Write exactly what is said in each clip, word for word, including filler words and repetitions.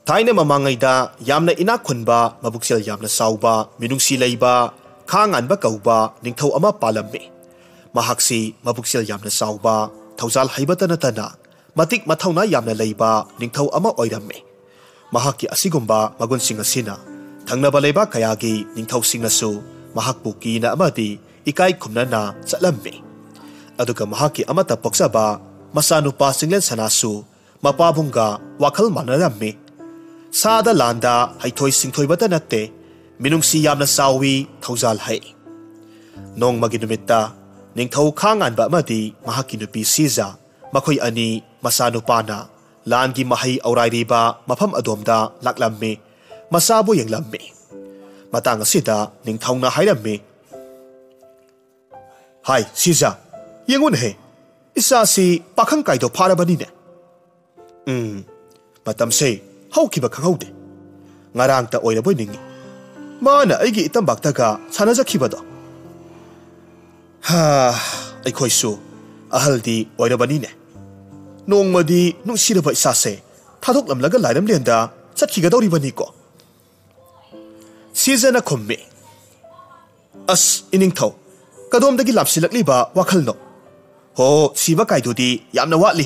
ꯊꯥꯏꯅ ꯃꯃꯥꯡꯉꯩꯗ ꯌꯥꯝꯅ ꯏꯅꯥꯛ ꯈꯨꯟꯕ, ꯃꯕꯨꯛꯆꯦꯜ ꯌꯥꯝꯅ ꯆꯥꯎꯕ, ꯃꯤꯅꯨꯡꯁꯤ ꯂꯩꯕ ꯈꯥ ꯉꯥꯟꯕ ꯀꯧꯕ ꯅꯤꯡꯊꯧ ꯑꯃ ꯄꯥꯜꯂꯝꯃꯤ꯫ ꯃꯍꯥꯛꯁꯤ ꯃꯕꯨꯛꯆꯦꯜ ꯌꯥꯝꯅ ꯆꯥꯎꯕ, ꯊꯧꯖꯥꯜ ꯍꯩꯕꯇ ꯅꯠꯇꯅ ꯃꯇꯤꯛ ꯃꯊꯧꯅꯥ ꯌꯥꯝꯅ ꯂꯩꯕ ꯅꯤꯡꯊꯧ ꯑꯃ ꯑꯣꯏꯔꯝꯃꯤ꯫ ꯃꯍꯥꯛꯀꯤ ꯑꯁꯤꯒꯨꯝꯕ ꯃꯒꯨꯟꯁꯤꯡ ꯑꯁꯤꯅ ꯊꯪꯅꯕ ꯂꯩꯕꯥꯛ ꯀꯌꯥꯒꯤ ꯅꯤꯡꯊꯧꯁꯤꯡꯅꯁꯨ ꯃꯍꯥꯛꯄꯨ ꯀꯤꯅ ꯑꯃꯗꯤ ꯏꯀꯥꯏ ꯈꯨꯝꯅꯅ ꯆꯠꯂꯝꯃꯤ꯫ ꯑꯗꯨꯒ ꯃꯍꯥꯛꯀꯤ ꯑꯃꯠꯇ ꯄꯣꯛꯆꯕ ꯃꯆꯥꯅꯨꯄꯥ ꯆꯤꯡꯂꯦꯟ ꯁꯅꯥꯁꯨ ꯃꯄꯥꯕꯨꯡꯒ ꯋꯥꯈꯜ ꯃꯥꯟꯅꯔꯝꯃꯤ꯫ ꯁꯥꯗ ꯂꯥꯟꯗ ꯍꯩꯊꯣꯏ ꯁꯤꯡꯊꯣꯏꯕꯇ ꯅꯠꯇꯦ, ꯃꯤꯅꯨꯡꯁꯤ ꯌꯥꯝꯅ ꯆꯥꯎꯏ, ꯊꯧꯖꯥꯜ ꯍꯩ꯫ ꯅꯣꯡꯃꯒꯤ ꯅꯨꯃꯤꯠꯇ ꯅꯤꯡꯊꯧ ꯈꯥ ꯉꯥꯟꯕ ꯑꯃꯗꯤ ꯃꯍꯥꯛꯀꯤ ꯅꯨꯄꯤ ꯁꯤꯖ, ꯃꯈꯣꯏ ꯑꯅꯤ ꯃꯆꯥꯅꯨꯄꯥꯅ ꯂꯥꯟꯒꯤ ꯃꯍꯩ ꯑꯧꯔꯥꯏꯔꯤꯕ ꯃꯐꯝ ꯑꯗꯣꯝꯗ ꯂꯥꯛꯂꯝꯃꯤ꯫ ꯃꯆꯥꯕꯨ ꯌꯦꯡꯂꯝꯃꯤ꯫ ꯃꯇꯥꯡ ꯑꯁꯤꯗ ꯅꯤꯡꯊꯧꯅ ꯍꯥꯏꯔꯝꯃꯤ, "ꯍꯥꯏ, ꯁꯤꯖ, ꯌꯦꯡꯉꯨꯅꯦꯍꯦ, ꯏꯆꯥꯁꯤ ꯄꯥꯈꯪ ꯀꯥꯏꯗꯣ ꯐꯥꯔꯕꯅꯤꯅꯦ꯫ ꯎꯝ, ꯃꯇꯝꯁꯦ ꯍꯧꯈꯤꯕ ꯈꯪꯍꯧꯗꯦ꯫ ꯉꯔꯥꯡꯇ ꯑꯣꯏꯔꯕꯣꯏ ꯅꯤꯡꯏ꯫ ꯃꯥꯅ ꯑꯩꯒꯤ ꯏꯇꯝꯕꯥꯛꯇꯒ ꯁꯥꯟꯅꯖꯈꯤꯕꯗꯣ꯫ ꯍꯥ, ꯑꯩꯈꯣꯏꯁꯨ ꯑꯍꯜꯗꯤ ꯑꯣꯏꯔꯕꯅꯤꯅꯦ꯫ ꯅꯣꯡꯃꯗꯤ ꯅꯨꯡꯁꯤꯔꯕ ꯏꯆꯥꯁꯦ ꯊꯥꯗꯣꯛꯂꯝꯂꯒ ꯂꯥꯏꯔꯝꯂꯦꯟꯗ ꯆꯠꯈꯤꯒꯗꯧꯔꯤꯕꯅꯤꯀꯣ?" ꯁꯤꯖꯅ ꯈꯨꯝꯃꯤ, "ꯑꯁ, ꯏꯅꯤꯡꯊꯧ, ꯀꯗꯣꯝꯗꯒꯤ ꯂꯥꯝꯁꯤꯜꯂꯛꯂꯤꯕ ꯋꯥꯈꯜꯅꯣ? ꯍꯣ, ꯁꯤꯕ ꯀꯥꯏꯗꯨꯗꯤ ꯌꯥꯝꯅ ꯋꯥꯠꯂꯤ꯫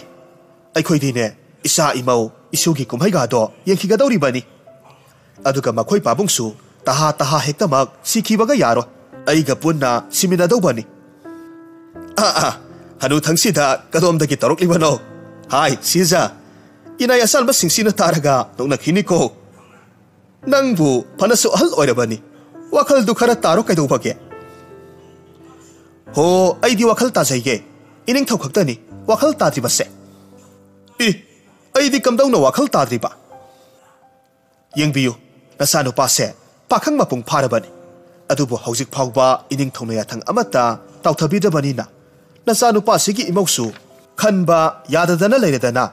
ꯑꯩꯈꯣꯏꯗꯤꯅꯦ, ꯏꯆꯥ ꯏꯃꯧ, ꯏꯁꯨꯒꯤ ꯀꯨꯝꯍꯩꯒꯥꯗꯣ ꯌꯦꯡꯈꯤꯒꯗꯧꯔꯤꯕꯅꯤ꯫ ꯑꯗꯨꯒ ꯃꯈꯣꯏ ꯄꯥꯕꯨꯡꯁꯨ ꯇꯍꯥ ꯇꯍꯥ ꯍꯦꯛꯇꯃꯛ ꯁꯤꯈꯤꯕꯒ ꯌꯥꯔꯣꯏ꯫ ꯑꯩꯒ ꯄꯨꯟꯅ ꯁꯤꯃꯤꯟꯅꯗꯧꯕꯅꯤ꯫" "ꯑꯥ, ꯑꯥ, ꯍꯅꯨꯊꯪꯁꯤꯗ ꯀꯗꯣꯝꯗꯒꯤ ꯇꯧꯔꯛꯂꯤꯕꯅꯣ? ꯍꯥꯏ, ꯁꯤꯖ, ꯏꯅꯥꯏ ꯑꯆꯥꯟꯕꯁꯤꯡꯁꯤꯅ ꯇꯥꯔꯒ ꯅꯣꯛꯅꯈꯤꯅꯤꯀꯣ꯫ ꯅꯪꯕꯨ ꯐꯅꯁꯨ ꯑꯍꯜ ꯑꯣꯏꯔꯕꯅꯤ, ꯋꯥꯈꯜꯗꯨ ꯈꯔ ꯇꯥꯔꯣ ꯀꯩꯗꯧꯕꯒꯦ?" "ꯍꯣ, ꯑꯩꯗꯤ ꯋꯥꯈꯜ ꯇꯥꯖꯩꯒꯦ, ꯏꯅꯤꯡꯊꯧ ꯈꯛꯇꯅꯤ ꯋꯥꯈꯜ ꯇꯥꯗ꯭ꯔꯤꯕꯁꯦ꯫" "ꯏ, ꯑꯩꯗꯤ ꯀꯝꯗꯧꯅ ꯋꯥꯈꯜ ꯇꯥꯗ꯭ꯔꯤꯕ? ꯌꯦꯡꯕꯤꯌꯨ, ꯅꯆꯥꯅꯨꯄꯥꯁꯦ ꯄꯥꯈꯪ ꯃꯄꯨꯡ ꯐꯥꯔꯕꯅꯤ꯫ ꯑꯗꯨꯕꯨ ꯍꯧꯖꯤꯛ ꯐꯥꯎꯕ ꯏꯅꯤꯡꯊꯧꯅ ꯌꯥꯊꯪ ꯑꯃꯠꯇ ꯇꯥꯎꯊꯕꯤꯗ꯭ꯔꯕꯅꯤꯅ, ꯅꯆꯥꯅꯨꯄꯥꯁꯤꯒꯤ ꯏꯃꯧꯁꯨ ꯈꯟꯕ ꯌꯥꯗꯗꯅ ꯂꯩꯔꯗꯅ,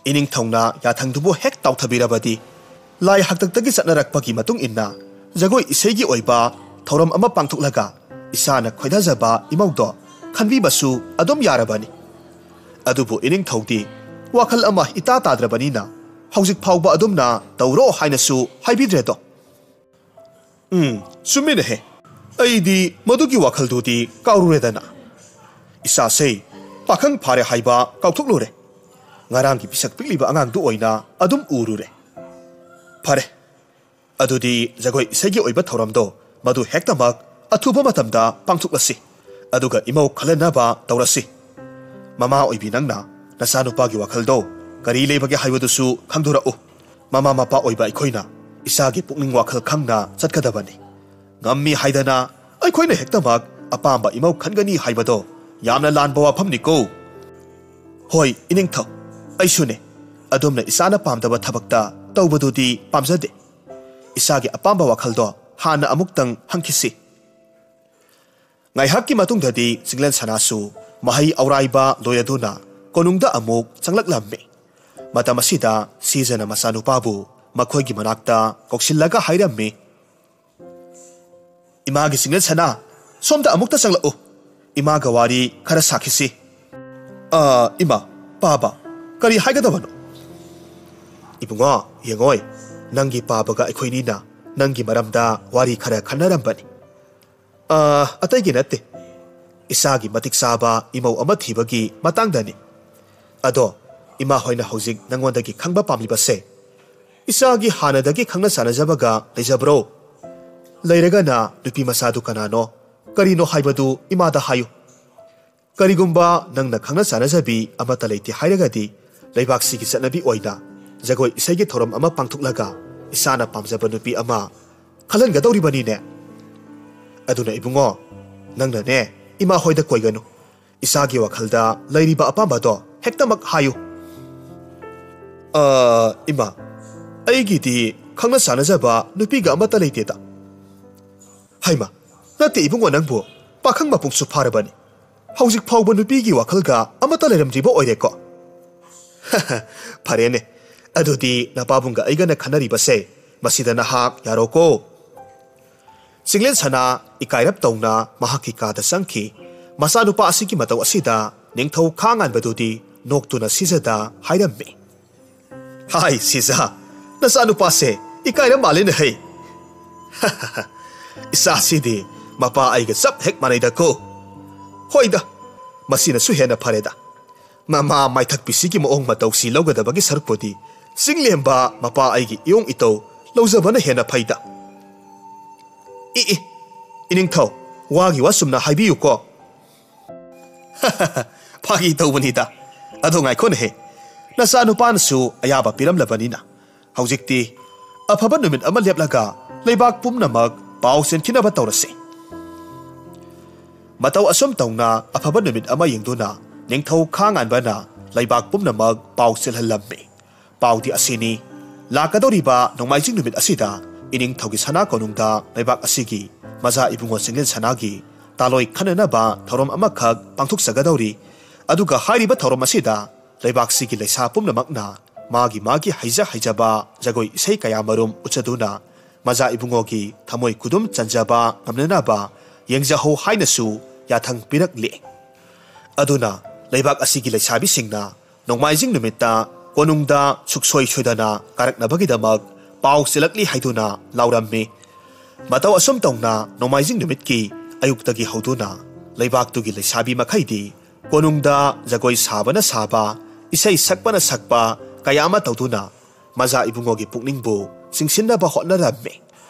ꯏꯅꯤꯡꯊꯧꯅ ꯌꯥꯊꯪꯗꯨꯕꯨ ꯍꯦꯛ ꯇꯥꯎꯊꯕꯤꯔꯕꯗꯤ, ꯂꯥꯏ ꯍꯥꯛꯇꯛꯇꯒꯤ ꯆꯠꯅꯔꯛꯄꯒꯤ ꯃꯇꯨꯡ ꯏꯟꯅ ꯖꯒꯣꯏ ꯏꯁꯩꯒꯤ ꯑꯣꯏꯕ ꯊꯧꯔꯝ ꯑꯃ ꯄꯥꯡꯊꯣꯛꯂꯒ ꯏꯁꯥꯅ ꯈꯣꯏꯗꯥꯖꯕ ꯏꯃꯧꯗꯣ ꯈꯟꯕꯤꯕꯁꯨ ꯑꯗꯨꯝ ꯌꯥꯔꯕꯅꯤ꯫ ꯑꯗꯨꯕꯨ ꯏꯅꯤꯡꯊꯧꯗꯤ ꯋꯥꯈꯜ ꯑꯃ ꯏꯇꯥ ꯇꯥꯗ꯭ꯔꯕꯅꯤꯅ, ꯍꯧꯖꯤꯛ ꯐꯥꯎꯕ ꯑꯗꯨꯝꯅ ꯇꯧꯔꯣ ꯍꯥꯏꯅꯁꯨ ꯍꯥꯏꯕꯤꯗ꯭ꯔꯦꯗꯣ꯫ ꯎꯝ, ꯆꯨꯝꯃꯤꯅꯦꯍꯦ꯫ ꯑꯩꯗꯤ ꯃꯗꯨꯒꯤ ꯋꯥꯈꯜꯗꯨꯗꯤ ꯀꯥꯎꯔꯨꯔꯦꯗꯅ꯫ ꯏꯁꯥꯁꯦ ꯄꯥꯈꯪ ꯐꯥꯔꯦ ꯍꯥꯏꯕ ꯀꯥꯎꯊꯣꯛꯂꯨꯔꯦ꯫ ꯉꯔꯥꯡꯒꯤ ꯄꯤꯁꯛ ꯄꯤꯛꯂꯤꯕ ꯑꯉꯥꯡꯗꯨ ꯑꯣꯏꯅ ꯑꯗꯨꯝ ꯎꯔꯨꯔꯦ꯫ ꯐꯔꯦ, ꯑꯗꯨꯗꯤ ꯖꯒꯣꯏ ꯏꯁꯩꯒꯤ ꯑꯣꯏꯕ ꯊꯧꯔꯝꯗꯣ ꯃꯗꯨ ꯍꯦꯛꯇꯃꯛ ꯑꯊꯨꯕ ꯃꯇꯝꯗ ꯄꯥꯡꯊꯣꯛꯂꯁꯤ꯫ ꯑꯗꯨꯒ ꯏꯃꯧ ꯈꯜꯍꯟꯅꯕ ꯇꯧꯔꯁꯤ꯫ ꯃꯃꯥ ꯑꯣꯏꯕꯤ ꯅꯪꯅ ꯅꯆꯥꯅꯨꯄꯥꯒꯤ ꯋꯥꯈꯜꯗꯣ ꯀꯔꯤ ꯂꯩꯕꯒꯦ ꯍꯥꯏꯕꯗꯨꯁꯨ ꯈꯪꯗꯣꯔꯛꯎ꯫ ꯃꯃꯥ ꯃꯄꯥ ꯑꯣꯏꯕ ꯑꯩꯈꯣꯏꯅ ꯏꯆꯥꯒꯤ ꯄꯨꯛꯅꯤꯡ ꯋꯥꯈꯜ ꯈꯪꯅ ꯆꯠꯀꯗꯕꯅꯤ꯫ ꯉꯝꯃꯤ ꯍꯥꯏꯗꯅ ꯑꯩꯈꯣꯏꯅ ꯍꯦꯛꯇꯃꯛ ꯑꯄꯥꯝꯕ ꯏꯃꯧ ꯈꯟꯒꯅꯤ ꯍꯥꯏꯕꯗꯣ ꯌꯥꯝꯅ ꯂꯥꯟꯕ ꯋꯥꯐꯝꯅꯤꯀꯣ꯫ ꯍꯣꯏ, ꯏꯅꯤꯡꯊꯧ, ꯑꯩꯁꯨꯅꯦ꯫ ꯑꯗꯣꯝꯅ ꯏꯆꯥꯅ ꯄꯥꯝꯗꯕ ꯊꯕꯛꯇ ꯇꯧꯕꯗꯨꯗꯤ ꯄꯥꯝꯖꯗꯦ꯫ ꯏꯆꯥꯒꯤ ꯑꯄꯥꯝꯕ ꯋꯥꯈꯜꯗꯣ ꯍꯥꯟꯅ ꯑꯃꯨꯛꯇꯪ ꯍꯪꯈꯤꯁꯤ꯫ ꯉꯥꯏꯍꯥꯛꯀꯤ ꯃꯇꯨꯡꯗꯗꯤ ꯆꯤꯡꯂꯦꯟ ꯁꯅꯥꯁꯨ ꯃꯍꯩ ꯑꯧꯔꯥꯏꯕ ꯂꯣꯏꯔꯗꯨꯅ ꯀꯣꯅꯨꯡꯗ ꯑꯃꯨꯛ ꯆꯪꯂꯛꯂꯝꯃꯤ꯫ ꯃꯇꯝ ꯑꯁꯤꯗ ꯁꯤꯖꯅ ꯃꯆꯥꯅꯨꯄꯥꯕꯨ ꯃꯈꯣꯏꯒꯤ ꯃꯅꯥꯛꯇ ꯀꯧꯁꯤꯜꯂꯒ ꯍꯥꯏꯔꯝꯃꯤ, "ꯏꯃꯥꯒꯤ ꯆꯤꯡꯂꯦꯟ ꯁꯅꯥ, ꯁꯣꯝꯗ ꯑꯃꯨꯛꯇ ꯆꯪꯂꯛꯎ꯫ ꯏꯃꯥꯒ ꯋꯥꯔꯤ ꯈꯔ ꯁꯥꯈꯤꯁꯤ꯫" "ꯑ, ꯏꯃꯥ, ꯄꯥꯕ, ꯀꯔꯤ ꯍꯥꯏꯒꯗꯕꯅꯣ?" "ꯏꯕꯨꯡꯉꯣ, ꯌꯦꯡꯉꯣꯏ, ꯅꯪꯒꯤ ꯄꯥꯕꯒ ꯑꯩꯈꯣꯏꯅꯤꯅ ꯅꯪꯒꯤ ꯃꯔꯝꯗ ꯋꯥꯔꯤ ꯈꯔ ꯈꯟꯅꯔꯝꯕꯅꯤ꯫ ꯑ, ꯑꯇꯩꯒꯤ ꯅꯠꯇꯦ꯫ ꯏꯆꯥꯒꯤ ꯃꯇꯤꯛ ꯆꯥꯕ ꯏꯃꯧ ꯑꯃ ꯊꯤꯕꯒꯤ ꯃꯇꯥꯡꯗꯅꯤ꯫ ꯑꯗꯣ, ꯏꯃꯥ ꯍꯣꯏꯅ ꯍꯧꯖꯤꯛ ꯅꯪꯉꯣꯟꯗꯒꯤ ꯈꯪꯕ ꯄꯥꯝꯂꯤꯕꯁꯦ, ꯏꯆꯥꯒꯤ ꯍꯥꯟꯅꯗꯒꯤ ꯈꯪꯅ ꯆꯥꯟꯅꯖꯕꯒ ꯂꯩꯖꯕ꯭ꯔꯣ? ꯂꯩꯔꯒꯅ ꯅꯨꯄꯤ ꯃꯆꯥꯗꯨ ꯀꯅꯥꯅꯣ, ꯀꯔꯤꯅꯣ ꯍꯥꯏꯕꯗꯨ ꯏꯃꯥꯗ ꯍꯥꯏꯌꯨ꯫ ꯀꯔꯤꯒꯨꯝꯕ ꯅꯪꯅ ꯈꯪꯅ ꯆꯥꯟꯅꯖꯕꯤ ꯑꯃꯠꯇ ꯂꯩꯇꯦ ꯍꯥꯏꯔꯒꯗꯤ, ꯂꯩꯕꯥꯛꯁꯤꯒꯤ ꯆꯠꯅꯕꯤ ꯑꯣꯏꯅ ꯖꯒꯣꯏ ꯏꯁꯩꯒꯤ ꯊꯧꯔꯝ ꯑꯃ ꯄꯥꯡꯊꯣꯛꯂꯒ ꯏꯆꯥꯅ ꯄꯥꯝꯖꯕ ꯅꯨꯄꯤ ꯑꯃ ꯈꯜꯍꯟꯒꯗꯧꯔꯤꯕꯅꯤꯅꯦ꯫ ꯑꯗꯨꯅ ꯏꯕꯨꯡꯉꯣ, ꯅꯪꯅꯅꯦ, ꯏꯃꯥ ꯍꯣꯏꯗ ꯀꯣꯏꯒꯅꯨ꯫ ꯏꯆꯥꯒꯤ ꯋꯥꯈꯜꯗ ꯂꯩꯔꯤꯕ ꯑꯄꯥꯝꯕꯗꯣ ꯍꯦꯛꯇꯃꯛ ꯍꯥꯏꯌꯨ꯫" "ꯑ, ꯏꯃꯥ, ꯑꯩꯒꯤꯗꯤ ꯈꯪꯅ ꯆꯥꯟꯅꯖꯕ ꯅꯨꯄꯤꯒ ꯑꯃꯠꯇ ꯂꯩꯇꯦꯗ꯫" "ꯍꯩꯃ, ꯅꯠꯇꯦ ꯏꯕꯨꯡꯉꯣ, ꯅꯪꯕꯨ ꯄꯥꯈꯪ ꯃꯄꯨꯡꯁꯨ ꯐꯥꯔꯕꯅꯤ꯫ ꯍꯧꯖꯤꯛ ꯐꯥꯎꯕ ꯅꯨꯄꯤꯒꯤ ꯋꯥꯈꯜꯒ ꯑꯃꯠꯇ ꯂꯩꯔꯝꯗ꯭ꯔꯤꯕ ꯑꯣꯏꯔꯦꯀꯣ?" "ꯐꯔꯦꯅꯦ, ꯑꯗꯨꯗꯤ ꯅꯄꯥꯕꯨꯡꯒ ꯑꯩꯒꯅ ꯈꯟꯅꯔꯤꯕꯁꯦ ꯃꯁꯤꯗ ꯅꯍꯥꯛ ꯌꯥꯔꯣꯀꯣ꯫" ꯆꯤꯡꯂꯦꯟ ꯁꯅꯥ ꯏꯀꯥꯏꯔꯞ ꯇꯧꯅ ꯃꯍꯥꯛꯀꯤ ꯀꯥꯗ ꯆꯪꯈꯤ꯫ ꯃꯆꯥꯅꯨꯄꯥ ꯑꯁꯤꯒꯤ ꯃꯇꯧ ꯑꯁꯤꯗ ꯅꯤꯡꯊꯧ ꯈꯥ ꯉꯥꯟꯕꯗꯨꯗꯤ ꯅꯣꯛꯇꯨꯅ ꯁꯤꯖꯗ ꯍꯥꯏꯔꯝꯃꯤ, "ꯍꯥꯏ ꯁꯤꯖꯥ, ꯅꯆꯥꯅꯨꯄꯥꯁꯦ ꯏꯀꯥꯏꯔ ꯃꯥꯜꯂꯦꯅꯦ ꯍꯩ꯫ ꯏꯆꯥꯁꯤꯗꯤ ꯃꯄꯥ ꯑꯩꯒ ꯆꯞ ꯍꯦꯛ ꯃꯥꯟꯅꯩꯗꯀꯣ꯫ ꯍꯣꯏꯗ, ꯃꯁꯤꯅꯁꯨ ꯍꯦꯟꯅ ꯐꯔꯦꯗ꯫ ꯃꯃꯥ ꯃꯥꯏꯊꯛꯄꯤꯁꯤꯒꯤ ꯃꯑꯣꯡ ꯃꯇꯧꯁꯤ ꯂꯧꯒꯗꯕꯒꯤ ꯁꯔꯨꯛꯄꯨꯗꯤ ꯆꯤꯡꯂꯦꯝꯕ ꯃꯄꯥ ꯑꯩꯒꯤ ꯏꯌꯣꯡ ꯏꯇꯧ ꯂꯧꯖꯕꯅ ꯍꯦꯟꯅ ꯐꯩꯗ꯫ ꯏ ꯏ, ꯏꯅꯤꯡꯊꯧ, ꯋꯥꯒꯤ ꯋꯥ ꯆꯨꯝꯅ ꯍꯥꯏꯕꯤꯌꯨꯀꯣ꯫" "ꯐꯥꯒꯤ ꯇꯧꯕꯅꯤꯗ꯫ ꯑꯗꯣ ꯉꯥꯏꯈꯣꯅꯦꯍꯦ, ꯅꯆꯥꯅꯨꯄꯥꯅꯁꯨ ꯑꯌꯥꯕ ꯄꯤꯔꯝꯂꯕꯅꯤꯅ ꯍꯧꯖꯤꯛꯇꯤ ꯑꯐꯕ ꯅꯨꯃꯤꯠ ꯑꯃ ꯂꯦꯞꯂꯒ ꯂꯩꯕꯥꯛ ꯄꯨꯝꯅꯃꯛ ꯄꯥꯎ ꯆꯦꯟꯈꯤꯅꯕ ꯇꯧꯔꯁꯤ꯫" ꯃꯇꯧ ꯑꯁꯨꯝ ꯇꯧꯅ ꯑꯐꯕ ꯅꯨꯃꯤꯠ ꯑꯃ ꯌꯦꯡꯗꯨꯅ ꯅꯤꯡꯊꯧ ꯈꯥꯉꯥꯟꯕꯅ ꯂꯩꯕꯥꯛ ꯄꯨꯝꯅꯃꯛ ꯄꯥꯎ ꯆꯦꯜꯍꯜꯂꯝꯃꯤ꯫ ꯄꯥꯎꯗꯤ ꯑꯁꯤꯅꯤ, ꯂꯥꯛꯀꯗꯧꯔꯤꯕ ꯅꯣꯡꯃꯥꯏꯖꯤꯡ ꯅꯨꯃꯤꯠ ꯑꯁꯤꯗ ꯏꯅꯤꯡꯊꯧꯒꯤ ꯁꯅꯥ ꯀꯣꯅꯨꯡꯗ ꯂꯩꯕꯥꯛ ꯑꯁꯤꯒꯤ ꯃꯖꯥ ꯏꯕꯨꯡꯉꯣ ꯆꯤꯡꯂꯦꯟ ꯁꯅꯥꯒꯤ ꯇꯥꯂꯣꯏ ꯈꯟꯅꯅꯕ ꯊꯧꯔꯝ ꯑꯃꯈꯛ ꯄꯥꯡꯊꯣꯛꯆꯒꯗꯧꯔꯤ꯫ ꯑꯗꯨꯒ ꯍꯥꯏꯔꯤꯕ ꯊꯧꯔꯝ ꯑꯁꯤꯗ ꯂꯩꯕꯥꯛꯁꯤꯒꯤ ꯂꯩꯁꯥ ꯄꯨꯝꯅꯃꯛꯅ ꯃꯥꯒꯤ ꯃꯥꯒꯤ ꯍꯩꯖ ꯍꯩꯖꯕ ꯖꯒꯣꯏ ꯏꯁꯩ ꯀꯌꯥ ꯃꯔꯨꯝ ꯎꯠꯆꯗꯨꯅ ꯃꯖꯥ ꯏꯕꯨꯡꯉꯣꯒꯤ ꯊꯃꯣꯏ ꯈꯨꯗꯨꯝ ꯆꯟꯖꯕ ꯉꯝꯅꯅꯕ ꯌꯦꯡꯖꯍꯧ ꯍꯥꯏꯅꯁꯨ ꯌꯥꯊꯪ ꯄꯤꯔꯛꯂꯤ꯫ ꯑꯗꯨꯅ ꯂꯩꯕꯥꯛ ꯑꯁꯤꯒꯤ ꯂꯩꯁꯥꯕꯤꯁꯤꯡꯅ ꯅꯣꯡꯃꯥꯏꯖꯤꯡ ꯅꯨꯃꯤꯠꯇ ꯀꯣꯅꯨꯡꯗ ꯁꯨꯛꯁꯣꯏ ꯁꯣꯏꯗꯅ ꯀꯥꯔꯛꯅꯕꯒꯤꯗꯃꯛ ꯄꯥꯎ ꯆꯦꯜꯂꯛꯂꯤ ꯍꯥꯏꯗꯨꯅ ꯂꯥꯎꯔꯝꯃꯤ꯫ ꯃꯇꯧ ꯑꯁꯨꯝ ꯇꯧꯅ ꯅꯣꯡꯃꯥꯏꯖꯤꯡ ꯅꯨꯃꯤꯠꯀꯤ ꯑꯌꯨꯛꯇꯒꯤ ꯍꯧꯗꯨꯅ ꯂꯩꯕꯥꯛꯇꯨꯒꯤ ꯂꯩꯁꯥꯕꯤ ꯃꯈꯩꯗꯤ ꯀꯣꯅꯨꯡꯗ ꯖꯒꯣꯏ ꯁꯥꯕꯅ ꯁꯥꯕ, ꯏꯁꯩ ꯁꯛꯄꯅ ꯁꯛꯄ ꯀꯌꯥ ꯑꯃ ꯇꯧꯗꯨꯅ ꯃꯖꯥ ꯏꯕꯨꯡꯉꯣꯒꯤ ꯄꯨꯛꯅꯤꯡꯕꯨ ꯆꯤꯡꯁꯤꯟꯅꯕ ꯍꯣꯠꯅꯔꯝꯃꯤ꯫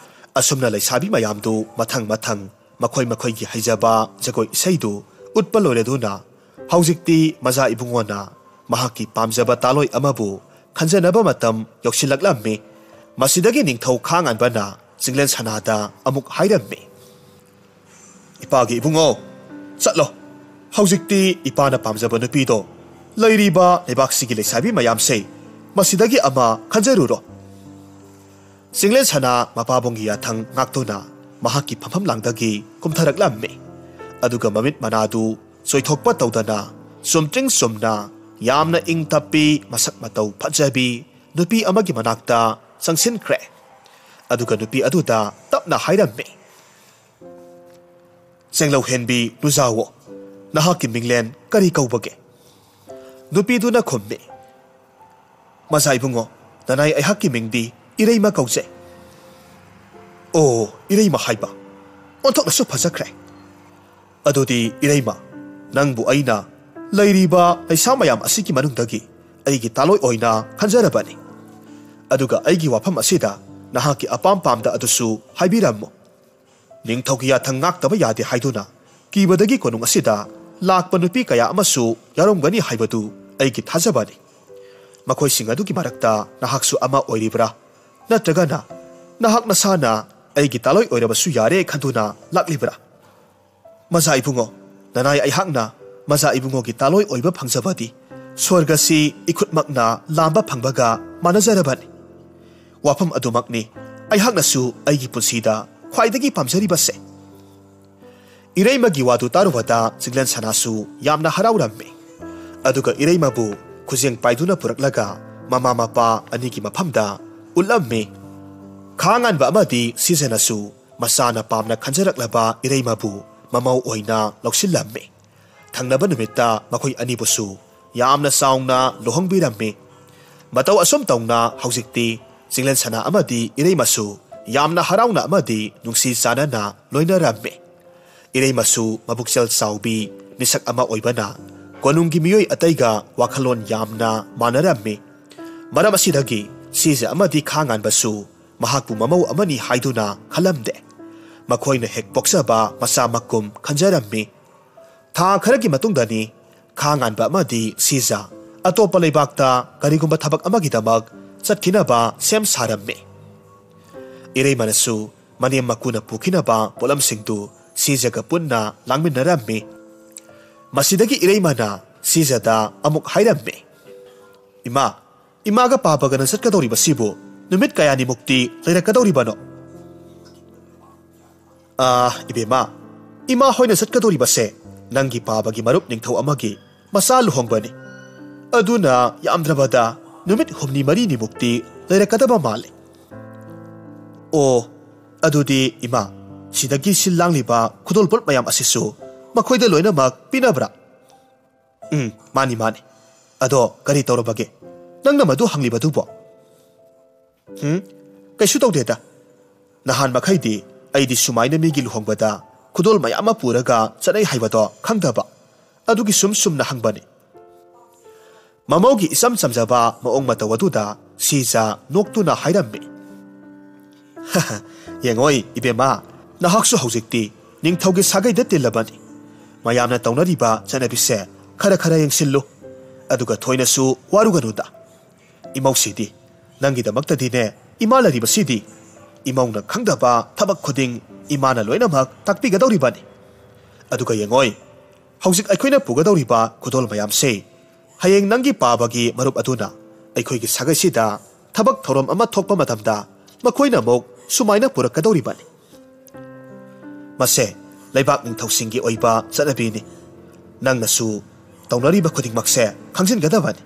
ꯑꯁꯨꯝꯅ ꯂꯩꯁꯥꯕꯤ ꯃꯌꯥꯝꯗꯨ ꯃꯊꯪ ꯃꯊꯪ ꯃꯈꯣꯏ ꯃꯈꯣꯏꯒꯤ ꯍꯩꯖꯕ ꯖꯒꯣꯏ ꯏꯁꯩꯗꯨ ꯎꯠꯄ ꯂꯣꯏꯔꯗꯨꯅ ꯍꯧꯖꯤꯛꯇꯤ ꯃꯖꯥ ꯏꯕꯨꯡꯉꯣꯅ ꯃꯍꯥꯛꯀꯤ ꯄꯥꯝꯖꯕ ꯇꯥꯂꯣꯏ ꯑꯃꯕꯨ ꯈꯟꯖꯅꯕ ꯃꯇꯝ ꯌꯧꯁꯤꯜꯂꯛꯂꯝꯃꯤ꯫ ꯃꯁꯤꯗꯒꯤ ꯅꯤꯡꯊꯧ ꯈꯥꯉꯥꯟꯕꯅ ꯆꯤꯡꯂꯦꯟ ꯁꯅꯥꯗ ꯑꯃꯨꯛ ꯍꯥꯏꯔꯝꯃꯤ, "ꯏꯄꯥꯒꯤ ꯏꯕꯨꯡꯉꯣ, ꯆꯠꯂꯣ꯫ ꯍꯧꯖꯤꯛꯇꯤ ꯏꯄꯥꯅ ꯄꯥꯝꯖꯕ ꯅꯨꯄꯤꯗꯣ ꯂꯩꯔꯤꯕ ꯂꯩꯕꯥꯛꯁꯤꯒꯤ ꯂꯩꯁꯥꯕꯤ ꯃꯌꯥꯝꯁꯦ ꯃꯁꯤꯗꯒꯤ ꯑꯃ ꯈꯟꯖꯔꯨꯔꯣ꯫" ꯆꯤꯡꯂꯦꯟ ꯁꯅꯥ ꯃꯄꯥꯕꯨꯡꯒꯤ ꯌꯥꯊꯪ ꯉꯥꯛꯇꯨꯅ ꯃꯍꯥꯛꯀꯤ ꯐꯝꯐꯝ ꯂꯥꯡꯗꯒꯤ ꯀꯨꯝꯊꯔꯛꯂꯝꯃꯤ꯫ ꯑꯗꯨꯒ ꯃꯃꯤꯠ ꯃꯅꯥꯗꯨ ꯆꯣꯏꯊꯣꯛꯄ ꯇꯧꯗꯅ ꯆꯨꯝꯇ꯭ꯔꯤꯡ ꯆꯨꯝꯅ ꯌꯥꯝꯅ ꯏꯪ ꯇꯞꯄꯤ, ꯃꯁꯛ ꯃꯇꯧ ꯐꯖꯕꯤ ꯅꯨꯄꯤ ꯑꯃꯒꯤ ꯃꯅꯥꯛꯇ ꯆꯪꯁꯤꯟꯈ꯭ꯔꯦ꯫ ꯑꯗꯨꯒ ꯅꯨꯄꯤ ꯑꯗꯨꯗ ꯇꯞꯅ ꯍꯥꯏꯔꯝꯃꯤ, "ꯆꯦꯡꯂꯧꯍꯦꯟꯕꯤ ꯅꯨꯖꯥꯋꯣ, ꯅꯍꯥꯛꯀꯤ ꯃꯤꯡꯂꯦꯟ ꯀꯔꯤ ꯀꯧꯕꯒꯦ?" ꯅꯨꯄꯤꯗꯨꯅ ꯈꯨꯝꯃꯤ, "ꯃꯖꯥ ꯏꯕꯨꯡꯉꯣ, ꯅꯅꯥꯏ ꯑꯩꯍꯥꯛꯀꯤ ꯃꯤꯡꯗꯤ ꯏꯔꯩꯃ ꯀꯧꯖꯩ꯫" "ꯑꯣ, ꯏꯔꯩꯃ ꯍꯥꯏꯕ? ꯑꯣꯟꯊꯣꯛꯅꯁꯨ ꯐꯖꯈ꯭ꯔꯦ꯫ ꯑꯗꯨꯗꯤ ꯏꯔꯩꯃ, ꯅꯪꯕꯨ ꯑꯩꯅ ꯂꯩꯔꯤꯕ ꯂꯩꯁꯥ ꯃꯌꯥꯝ ꯑꯁꯤꯒꯤ ꯃꯅꯨꯡꯗꯒꯤ ꯑꯩꯒꯤ ꯇꯥꯂꯣꯏ ꯑꯣꯏꯅ ꯈꯟꯖꯔꯕꯅꯤ꯫ ꯑꯗꯨꯒ ꯑꯩꯒꯤ ꯋꯥꯐꯝ ꯑꯁꯤꯗ ꯅꯍꯥꯛꯀꯤ ꯑꯄꯥꯝ ꯄꯥꯝꯗ ꯑꯗꯨꯁꯨ ꯍꯥꯏꯕꯤꯔꯝꯃꯨ꯫ ꯅꯤꯡꯊꯧꯒꯤ ꯌꯥꯊꯪ ꯉꯥꯛꯇꯕ ꯌꯥꯗꯦ ꯍꯥꯏꯗꯨꯅ ꯀꯤꯕꯗꯒꯤ ꯀꯣꯅꯨꯡ ꯑꯁꯤꯗ ꯂꯥꯛꯄ ꯅꯨꯄꯤ ꯀꯌꯥ ꯑꯃꯁꯨ ꯌꯥꯎꯔꯝꯒꯅꯤ ꯍꯥꯏꯕꯗꯨ ꯑꯩꯒꯤ ꯊꯥꯖꯕꯅꯤ꯫ ꯃꯈꯣꯏꯁꯤꯡ ꯑꯗꯨꯒꯤ ꯃꯔꯛꯇ ꯅꯍꯥꯛꯁꯨ ꯑꯃ ꯑꯣꯏꯔꯤꯕ꯭ꯔꯥ? ꯅꯠꯇ꯭ꯔꯒꯅ ꯅꯍꯥꯛ ꯅꯁꯥꯅ ꯑꯩꯒꯤ ꯇꯥꯂꯣꯏ ꯑꯣꯏꯔꯕꯁꯨ ꯌꯥꯔꯦ ꯈꯟꯗꯨꯅ ꯂꯥꯛꯂꯤꯕ꯭ꯔꯥ?" "ꯃꯖꯥ ꯏꯕꯨꯡꯉꯣ, ꯅꯅꯥꯏ ꯑꯩꯍꯥꯛꯅ ꯃꯖꯥ ꯏꯕꯨꯡꯉꯣꯒꯤ ꯇꯥꯂꯣꯏ ꯑꯣꯏꯕ ꯐꯪꯖꯕꯗꯤ ꯁ꯭ꯋꯔꯒꯁꯤ ꯏꯈꯨꯠꯃꯛꯅ ꯂꯥꯝꯕ ꯐꯪꯕꯒ ꯃꯥꯟꯅꯖꯔꯕꯅꯤ꯫ ꯋꯥꯐꯝ ꯑꯗꯨꯃꯛꯅꯤ ꯑꯩꯍꯥꯛꯅꯁꯨ ꯑꯩꯒꯤ ꯄꯨꯟꯁꯤꯗ ꯈ꯭ꯋꯥꯏꯗꯒꯤ ꯄꯥꯝꯖꯔꯤꯕꯁꯦ꯫" ꯏꯔꯩꯃꯒꯤ ꯋꯥꯗꯨ ꯇꯥꯔꯨꯕꯗ ꯆꯤꯡꯂꯦꯟ ꯁꯅꯥꯁꯨ ꯌꯥꯝꯅ ꯍꯔꯥꯎꯔꯝꯃꯤ꯫ ꯑꯗꯨꯒ ꯏꯔꯩꯃꯕꯨ ꯈꯨꯖꯦꯡ ꯄꯥꯏꯗꯨꯅ ꯄꯨꯔꯛꯂꯒ ꯃꯃꯥ ꯃꯄꯥ ꯑꯅꯤꯒꯤ ꯃꯐꯝꯗ ꯎꯠꯂꯝꯃꯤ꯫ ꯈꯥꯉꯥꯟꯕ ꯑꯃꯗꯤ ꯁꯤꯖꯅꯁꯨ ꯃꯆꯥꯅ ꯄꯥꯝꯅ ꯈꯟꯖꯔꯛꯂꯕ ꯏꯔꯩꯃꯕꯨ ꯃꯃꯧ ꯑꯣꯏꯅ ꯂꯧꯁꯤꯜꯂꯝꯃꯤ꯫ ꯊꯪꯅꯕ ꯅꯨꯃꯤꯠꯇ ꯃꯈꯣꯏ ꯑꯅꯤꯕꯨꯁꯨ ꯌꯥꯝꯅ ꯆꯥꯎꯅ ꯂꯨꯍꯣꯡꯕꯤꯔꯝꯃꯤ꯫ ꯃꯇꯧ ꯑꯁꯨꯝ ꯇꯧꯅ ꯍꯧꯖꯤꯛꯇꯤ ꯆꯤꯡꯂꯦꯟ ꯁꯅꯥ ꯑꯃꯗꯤ ꯏꯔꯩꯃꯁꯨ ꯌꯥꯝꯅ ꯍꯔꯥꯎꯅ ꯑꯃꯗꯤ ꯅꯨꯡꯁꯤ ꯆꯥꯟꯅꯅ ꯂꯣꯏꯅꯔꯝꯃꯤ꯫ ꯏꯔꯩꯃꯁꯨ ꯃꯕꯨꯛꯆꯦꯜ ꯆꯥꯎꯕꯤ ꯃꯤꯁꯛ ꯑꯃ ꯑꯣꯏꯕꯅ ꯀꯣꯅꯨꯡꯒꯤ ꯃꯤꯑꯣꯏ ꯑꯇꯩꯒ ꯋꯥꯈꯜꯂꯣꯟ ꯌꯥꯝꯅ ꯃꯥꯟꯅꯔꯝꯃꯤ꯫ ꯃꯔꯝ ꯑꯁꯤꯗꯒꯤ ꯁꯤꯖ ꯑꯃꯗꯤ ꯈꯥꯉꯥꯟꯕꯁꯨ ꯃꯍꯥꯛꯄꯨ ꯃꯃꯧ ꯑꯃꯅꯤ ꯍꯥꯏꯗꯨꯅ ꯈꯜꯂꯝꯗꯦ꯫ ꯃꯈꯣꯏꯅ ꯍꯦꯛ ꯄꯣꯛꯆꯕ ꯃꯆꯥ ꯃꯀꯨꯝ ꯈꯟꯖꯔꯝꯃꯤ꯫ ꯊꯥ ꯈꯔꯒꯤ ꯃꯇꯨꯡꯗꯅꯤ ꯈꯥꯉꯥꯟꯕ ꯑꯃꯗꯤ ꯁꯤꯖ ꯑꯇꯣꯞꯄ ꯂꯩꯕꯥꯛꯇ ꯀꯔꯤꯒꯨꯝꯕ ꯊꯕꯛ ꯑꯃꯒꯤꯗꯃꯛ ꯆꯠꯈꯤꯅꯕ ꯁꯦꯝ ꯁꯥꯔꯝꯃꯤ꯫ ꯏꯔꯩꯃꯅꯁꯨ ꯃꯅꯦꯝ ꯃꯀꯨꯅ ꯄꯨꯈꯤꯅꯕ ꯄꯣꯠꯂꯝꯁꯤꯡꯗꯨ ꯁꯤꯖꯒ ꯄꯨꯟꯅ ꯂꯥꯡꯃꯤꯟꯅꯔꯝꯃꯤ꯫ ꯃꯁꯤꯗꯒꯤ ꯏꯔꯩꯃꯅ ꯁꯤꯖꯗ ꯑꯃꯨꯛ ꯍꯥꯏꯔꯝꯃꯤ, "ꯏꯃꯥ, ꯏꯃꯥꯒ ꯄꯥꯕꯒꯅ ꯆꯠꯀꯗꯧꯔꯤꯕꯁꯤꯕꯨ ꯅꯨꯃꯤꯠ ꯀꯌꯥꯅꯤꯃꯨꯛꯇꯤ ꯂꯩꯔꯛꯀꯗꯧꯔꯤꯕꯅꯣ?" "ꯑꯥ, ꯏꯕꯦꯝꯃ, ꯏꯃꯥ ꯍꯣꯏꯅ ꯆꯠꯀꯗꯧꯔꯤꯕꯁꯦ ꯅꯪꯒꯤ ꯄꯥꯕꯒꯤ ꯃꯔꯨꯞ ꯅꯤꯡꯊꯧ ꯑꯃꯒꯤ ꯃꯆꯥ ꯂꯨꯍꯣꯡꯕꯅꯤ꯫ ꯑꯗꯨꯅ ꯌꯥꯝꯗ꯭ꯔꯕꯗ ꯅꯨꯃꯤꯠ ꯍꯨꯝꯅꯤ ꯃꯔꯤꯅꯤꯃꯨꯛꯇꯤ ꯂꯩꯔꯛꯀꯗꯕ ꯃꯥꯜꯂꯤ꯫" "ꯑꯣ, ꯑꯗꯨꯗꯤ ꯏꯃꯥ, ꯁꯤꯗꯒꯤ ꯁꯤꯜ ꯂꯥꯡꯂꯤꯕ ꯈꯨꯗꯣꯜꯄꯣꯠ ꯃꯌꯥꯝ ꯑꯁꯤꯁꯨ ꯃꯈꯣꯏꯗ ꯂꯣꯏꯅꯃꯛ ꯄꯤꯅꯕ꯭ꯔꯥ?" "ꯎꯝ, ꯃꯥꯅꯤ, ꯃꯥꯅꯤ꯫ ꯑꯗꯣ ꯀꯔꯤ ꯇꯧꯔꯕꯒꯦ?" ꯅꯪꯅ ꯃꯗꯨ ꯍꯪꯂꯤꯕꯗꯨꯕꯣ? ꯎꯝ, ꯀꯩꯁꯨ ꯇꯧꯗꯦꯗ꯫ ꯅꯍꯥꯟ ꯃꯈꯩꯗꯤ ꯑꯩꯗꯤ ꯁꯨꯃꯥꯏꯅ ꯃꯤꯒꯤ ꯂꯨꯍꯣꯡꯕꯗ ꯈꯨꯗꯣꯜ ꯃꯌꯥꯝ ꯑꯃ ꯄꯨꯔꯒ ꯆꯠꯅꯩ ꯍꯥꯏꯕꯗꯣ ꯈꯪꯗꯕ, ꯑꯗꯨꯒꯤ ꯁꯨꯝ ꯁꯨꯝꯅ ꯍꯪꯕꯅꯤ꯫ ꯃꯃꯧꯒꯤ ꯏꯆꯝ ꯆꯝꯖꯕ ꯃꯑꯣꯡ ꯃꯇꯧ ꯑꯗꯨꯗ ꯁꯤꯖꯥ ꯅꯣꯛꯇꯨꯅ ꯍꯥꯏꯔꯝꯃꯤ꯫ "ꯌꯦꯡꯉꯣꯏ ꯏꯕꯦꯝꯃ, ꯅꯍꯥꯛꯁꯨ ꯍꯧꯖꯤꯛꯇꯤ ꯅꯤꯡꯊꯧꯒꯤ ꯁꯥꯒꯩꯗ ꯇꯤꯜꯂꯕꯅꯤ꯫ ꯃꯌꯥꯝꯅ ꯇꯧꯅꯔꯤꯕ ꯆꯠꯅꯕꯤꯁꯦ ꯈꯔ ꯈꯔ ꯌꯦꯡꯁꯤꯜꯂꯨ, ꯑꯗꯨꯒ ꯊꯣꯏꯅꯁꯨ ꯋꯥꯔꯨꯒꯅꯨꯗ꯫ ꯏꯃꯧꯁꯤꯗꯤ ꯅꯪꯒꯤꯗꯃꯛꯇꯗꯤꯅꯦ, ꯏꯃꯥ ꯂꯩꯔꯤꯕꯁꯤꯗꯤ ꯏꯃꯧꯅ ꯈꯪꯗꯕ ꯊꯕꯛ ꯈꯨꯗꯤꯡ ꯏꯃꯥꯅ ꯂꯣꯏꯅꯃꯛ ꯇꯥꯛꯄꯤꯒꯗꯧꯔꯤꯕꯅꯤ꯫ ꯑꯗꯨꯒ ꯌꯦꯡꯉꯣꯏ, ꯍꯧꯖꯤꯛ ꯑꯩꯈꯣꯏꯅ ꯄꯨꯒꯗꯧꯔꯤꯕ ꯈꯨꯗꯣꯜ ꯃꯌꯥꯝꯁꯦ ꯍꯌꯦꯡ ꯅꯪꯒꯤ ꯄꯥꯕꯒꯤ ꯃꯔꯨꯞ ꯑꯗꯨꯅ ꯑꯩꯈꯣꯏꯒꯤ ꯁꯥꯒꯩꯁꯤꯗ ꯊꯕꯛ ꯊꯧꯔꯝ ꯑꯃ ꯊꯣꯛꯄ ꯃꯇꯝꯗ ꯃꯈꯣꯏꯅ ꯑꯃꯨꯛ ꯁꯨꯃꯥꯏꯅ ꯄꯨꯔꯛꯀꯗꯧꯔꯤꯕꯅꯤ꯫ ꯃꯁꯦ ꯂꯩꯕꯥꯛ ꯅꯤꯡꯊꯧꯁꯤꯡꯒꯤ ꯑꯣꯏꯕ ꯆꯠꯅꯕꯤꯅꯤ꯫ ꯅꯪꯅꯁꯨ ꯇꯧꯅꯔꯤꯕ ꯈꯨꯗꯤꯡꯃꯛꯁꯦ ꯈꯪꯖꯤꯟꯒꯗꯕꯅꯤ꯫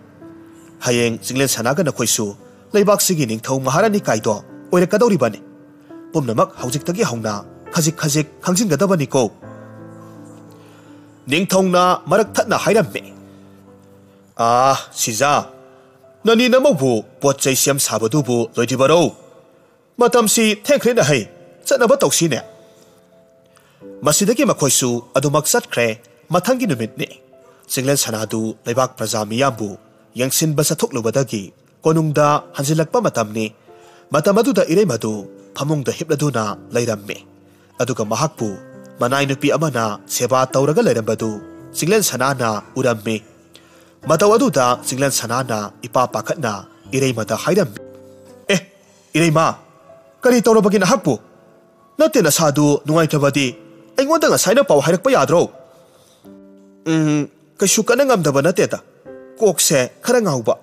ꯍꯌꯦꯡ ꯆꯤꯡꯂꯦꯟ ꯁꯅꯥꯒ ꯅꯈꯣꯏꯁꯨ ꯂꯩꯕꯥꯛꯁꯤꯒꯤ ꯅꯤꯡꯊꯧ ꯃꯍꯥꯔꯥꯅꯤ ꯀꯥꯏꯗꯣ ꯑꯣꯏꯔꯛꯀꯗꯧꯔꯤꯕꯅꯤ꯫ ꯄꯨꯝꯅꯃꯛ ꯍꯧꯖꯤꯛꯇꯒꯤ ꯍꯧꯅ ꯈꯖꯤꯛ ꯈꯖꯤꯛ ꯈꯪꯖꯤꯟꯒꯗꯕꯅꯤꯀꯣ꯫ ꯅꯤꯡꯊꯧꯅ ꯃꯔꯛ ꯊꯠꯅ ꯍꯥꯏꯔꯝꯃꯤ꯫ "ꯑꯥ, ꯁꯤꯖꯥ, ꯅꯅꯤ ꯅꯃꯧꯕꯨ ꯄꯣꯠ ꯆꯩ ꯁꯦꯝ ꯁꯥꯕꯗꯨꯕꯨ ꯂꯣꯏꯗ꯭ꯔꯤꯕꯔꯣ? ꯃꯇꯝꯁꯤ ꯊꯦꯡꯈ꯭ꯔꯦꯅ ꯍꯩ, ꯆꯠꯅꯕ ꯇꯧꯁꯤꯅꯦ꯫" ꯃꯁꯤꯗꯒꯤ ꯃꯈꯣꯏꯁꯨ ꯑꯗꯨꯃꯛ ꯆꯠꯈ꯭ꯔꯦ꯫ ꯃꯊꯪꯒꯤ ꯅꯨꯃꯤꯠꯅꯤ꯫ ꯆꯤꯡꯂꯦꯟ ꯁꯅꯥꯗꯨ ꯂꯩꯕꯥꯛ ꯄ꯭ꯔꯖꯥ ꯃꯤꯌꯥꯝꯕꯨ ꯌꯦꯡꯁꯤꯟꯕ ꯆꯠꯊꯣꯛꯂꯨꯕꯗꯒꯤ ꯀꯣꯅꯨꯡꯗ ꯍꯟꯖꯤꯜꯂꯛꯄ ꯃꯇꯝꯅꯤ꯫ ꯃꯇꯝ ꯑꯗꯨꯗ ꯏꯔꯩꯃꯗꯨ ꯐꯃꯨꯡꯗ ꯍꯤꯞꯂꯗꯨꯅ ꯂꯩꯔꯝꯃꯤ꯫ ꯑꯗꯨꯒ ꯃꯍꯥꯛꯄꯨ ꯃꯅꯥꯏ ꯅꯨꯄꯤ ꯑꯃꯅ ꯁꯦꯕꯥ ꯇꯧꯔꯒ ꯂꯩꯔꯝꯕꯗꯨ ꯆꯤꯡꯂꯦꯟ ꯁꯅꯥꯅ ꯎꯔꯝꯃꯤ꯫ ꯃꯇꯧ ꯑꯗꯨꯗ ꯆꯤꯡꯂꯦꯟ ꯁꯅꯥꯅ ꯏꯄꯥ ꯄꯥꯈꯠꯅ ꯏꯔꯩꯃꯗ ꯍꯥꯏꯔꯝꯃꯤ, "ꯑꯦ, ꯏꯔꯩꯃ, ꯀꯔꯤ ꯇꯧꯔꯕꯒꯦ ꯅꯍꯥꯛꯄꯨ? ꯅꯠꯇꯦ, ꯅꯁꯥꯗꯨ ꯅꯨꯡꯉꯥꯏꯇꯕꯗꯤ ꯑꯩꯉꯣꯟꯗ ꯉꯁꯥꯏꯅ ꯄꯥꯎ ꯍꯥꯏꯔꯛꯄ ꯌꯥꯗ꯭ꯔꯣ?" "ꯎꯝ, ꯀꯩꯁꯨ ꯀꯟꯅ ꯉꯝꯗꯕ ꯅꯠꯇꯦꯗ, ꯀꯣꯛꯁꯦ ꯈꯔ ꯉꯥꯎꯕ꯫"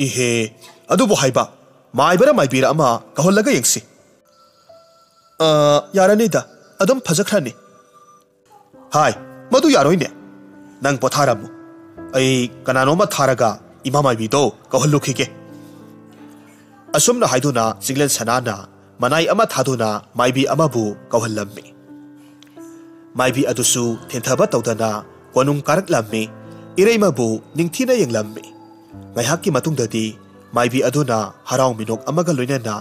"ꯏꯍꯦ, ꯑꯗꯨꯕꯨ ꯍꯥꯏꯕ, ꯃꯥꯏꯕꯔ ꯃꯥꯏꯕꯤꯔ ꯑꯃ ꯀꯧꯍꯜꯂꯒ ꯌꯦꯡꯁꯤ꯫" "ꯑ, ꯌꯥꯔꯅꯤꯗ, ꯑꯗꯨꯝ ꯐꯖꯈ꯭ꯔꯅꯤ꯫" "ꯍꯥꯏ, ꯃꯗꯨ ꯌꯥꯔꯣꯏꯅꯦ꯫ ꯅꯪ ꯄꯣꯊꯥꯔꯝꯃꯨ꯫ ꯑꯩ ꯀꯅꯥꯅꯣꯝꯃ ꯊꯥꯔꯒ ꯏꯃꯥ ꯃꯥꯏꯕꯤꯗꯣ ꯀꯧꯍꯜꯂꯨꯈꯤꯒꯦ꯫" ꯑꯁꯨꯝꯅ ꯍꯥꯏꯗꯨꯅ ꯆꯤꯡꯂꯦꯟ ꯁꯅꯥꯅ ꯃꯅꯥꯏ ꯑꯃ ꯊꯥꯗꯨꯅ ꯃꯥꯏꯕꯤ ꯑꯃꯕꯨ ꯀꯧꯍꯜꯂꯝꯃꯤ꯫ ꯃꯥꯏꯕꯤ ꯑꯗꯨꯁꯨ ꯊꯦꯟꯊꯕ ꯇꯧꯗꯅ ꯀꯣꯅꯨꯡ ꯀꯥꯔꯛꯂꯝꯃꯤ꯫ ꯏꯔꯩꯃꯕꯨ ꯅꯤꯡꯊꯤꯅ ꯌꯦꯡꯂꯝꯃꯤ꯫ ꯉꯥꯏꯍꯥꯛꯀꯤ ꯃꯇꯨꯡꯗꯗꯤ ꯃꯥꯏꯕꯤ ꯑꯗꯨꯅ ꯍꯔꯥꯎ ꯃꯤꯅꯣꯛ ꯑꯃꯒ ꯂꯣꯏꯅꯅ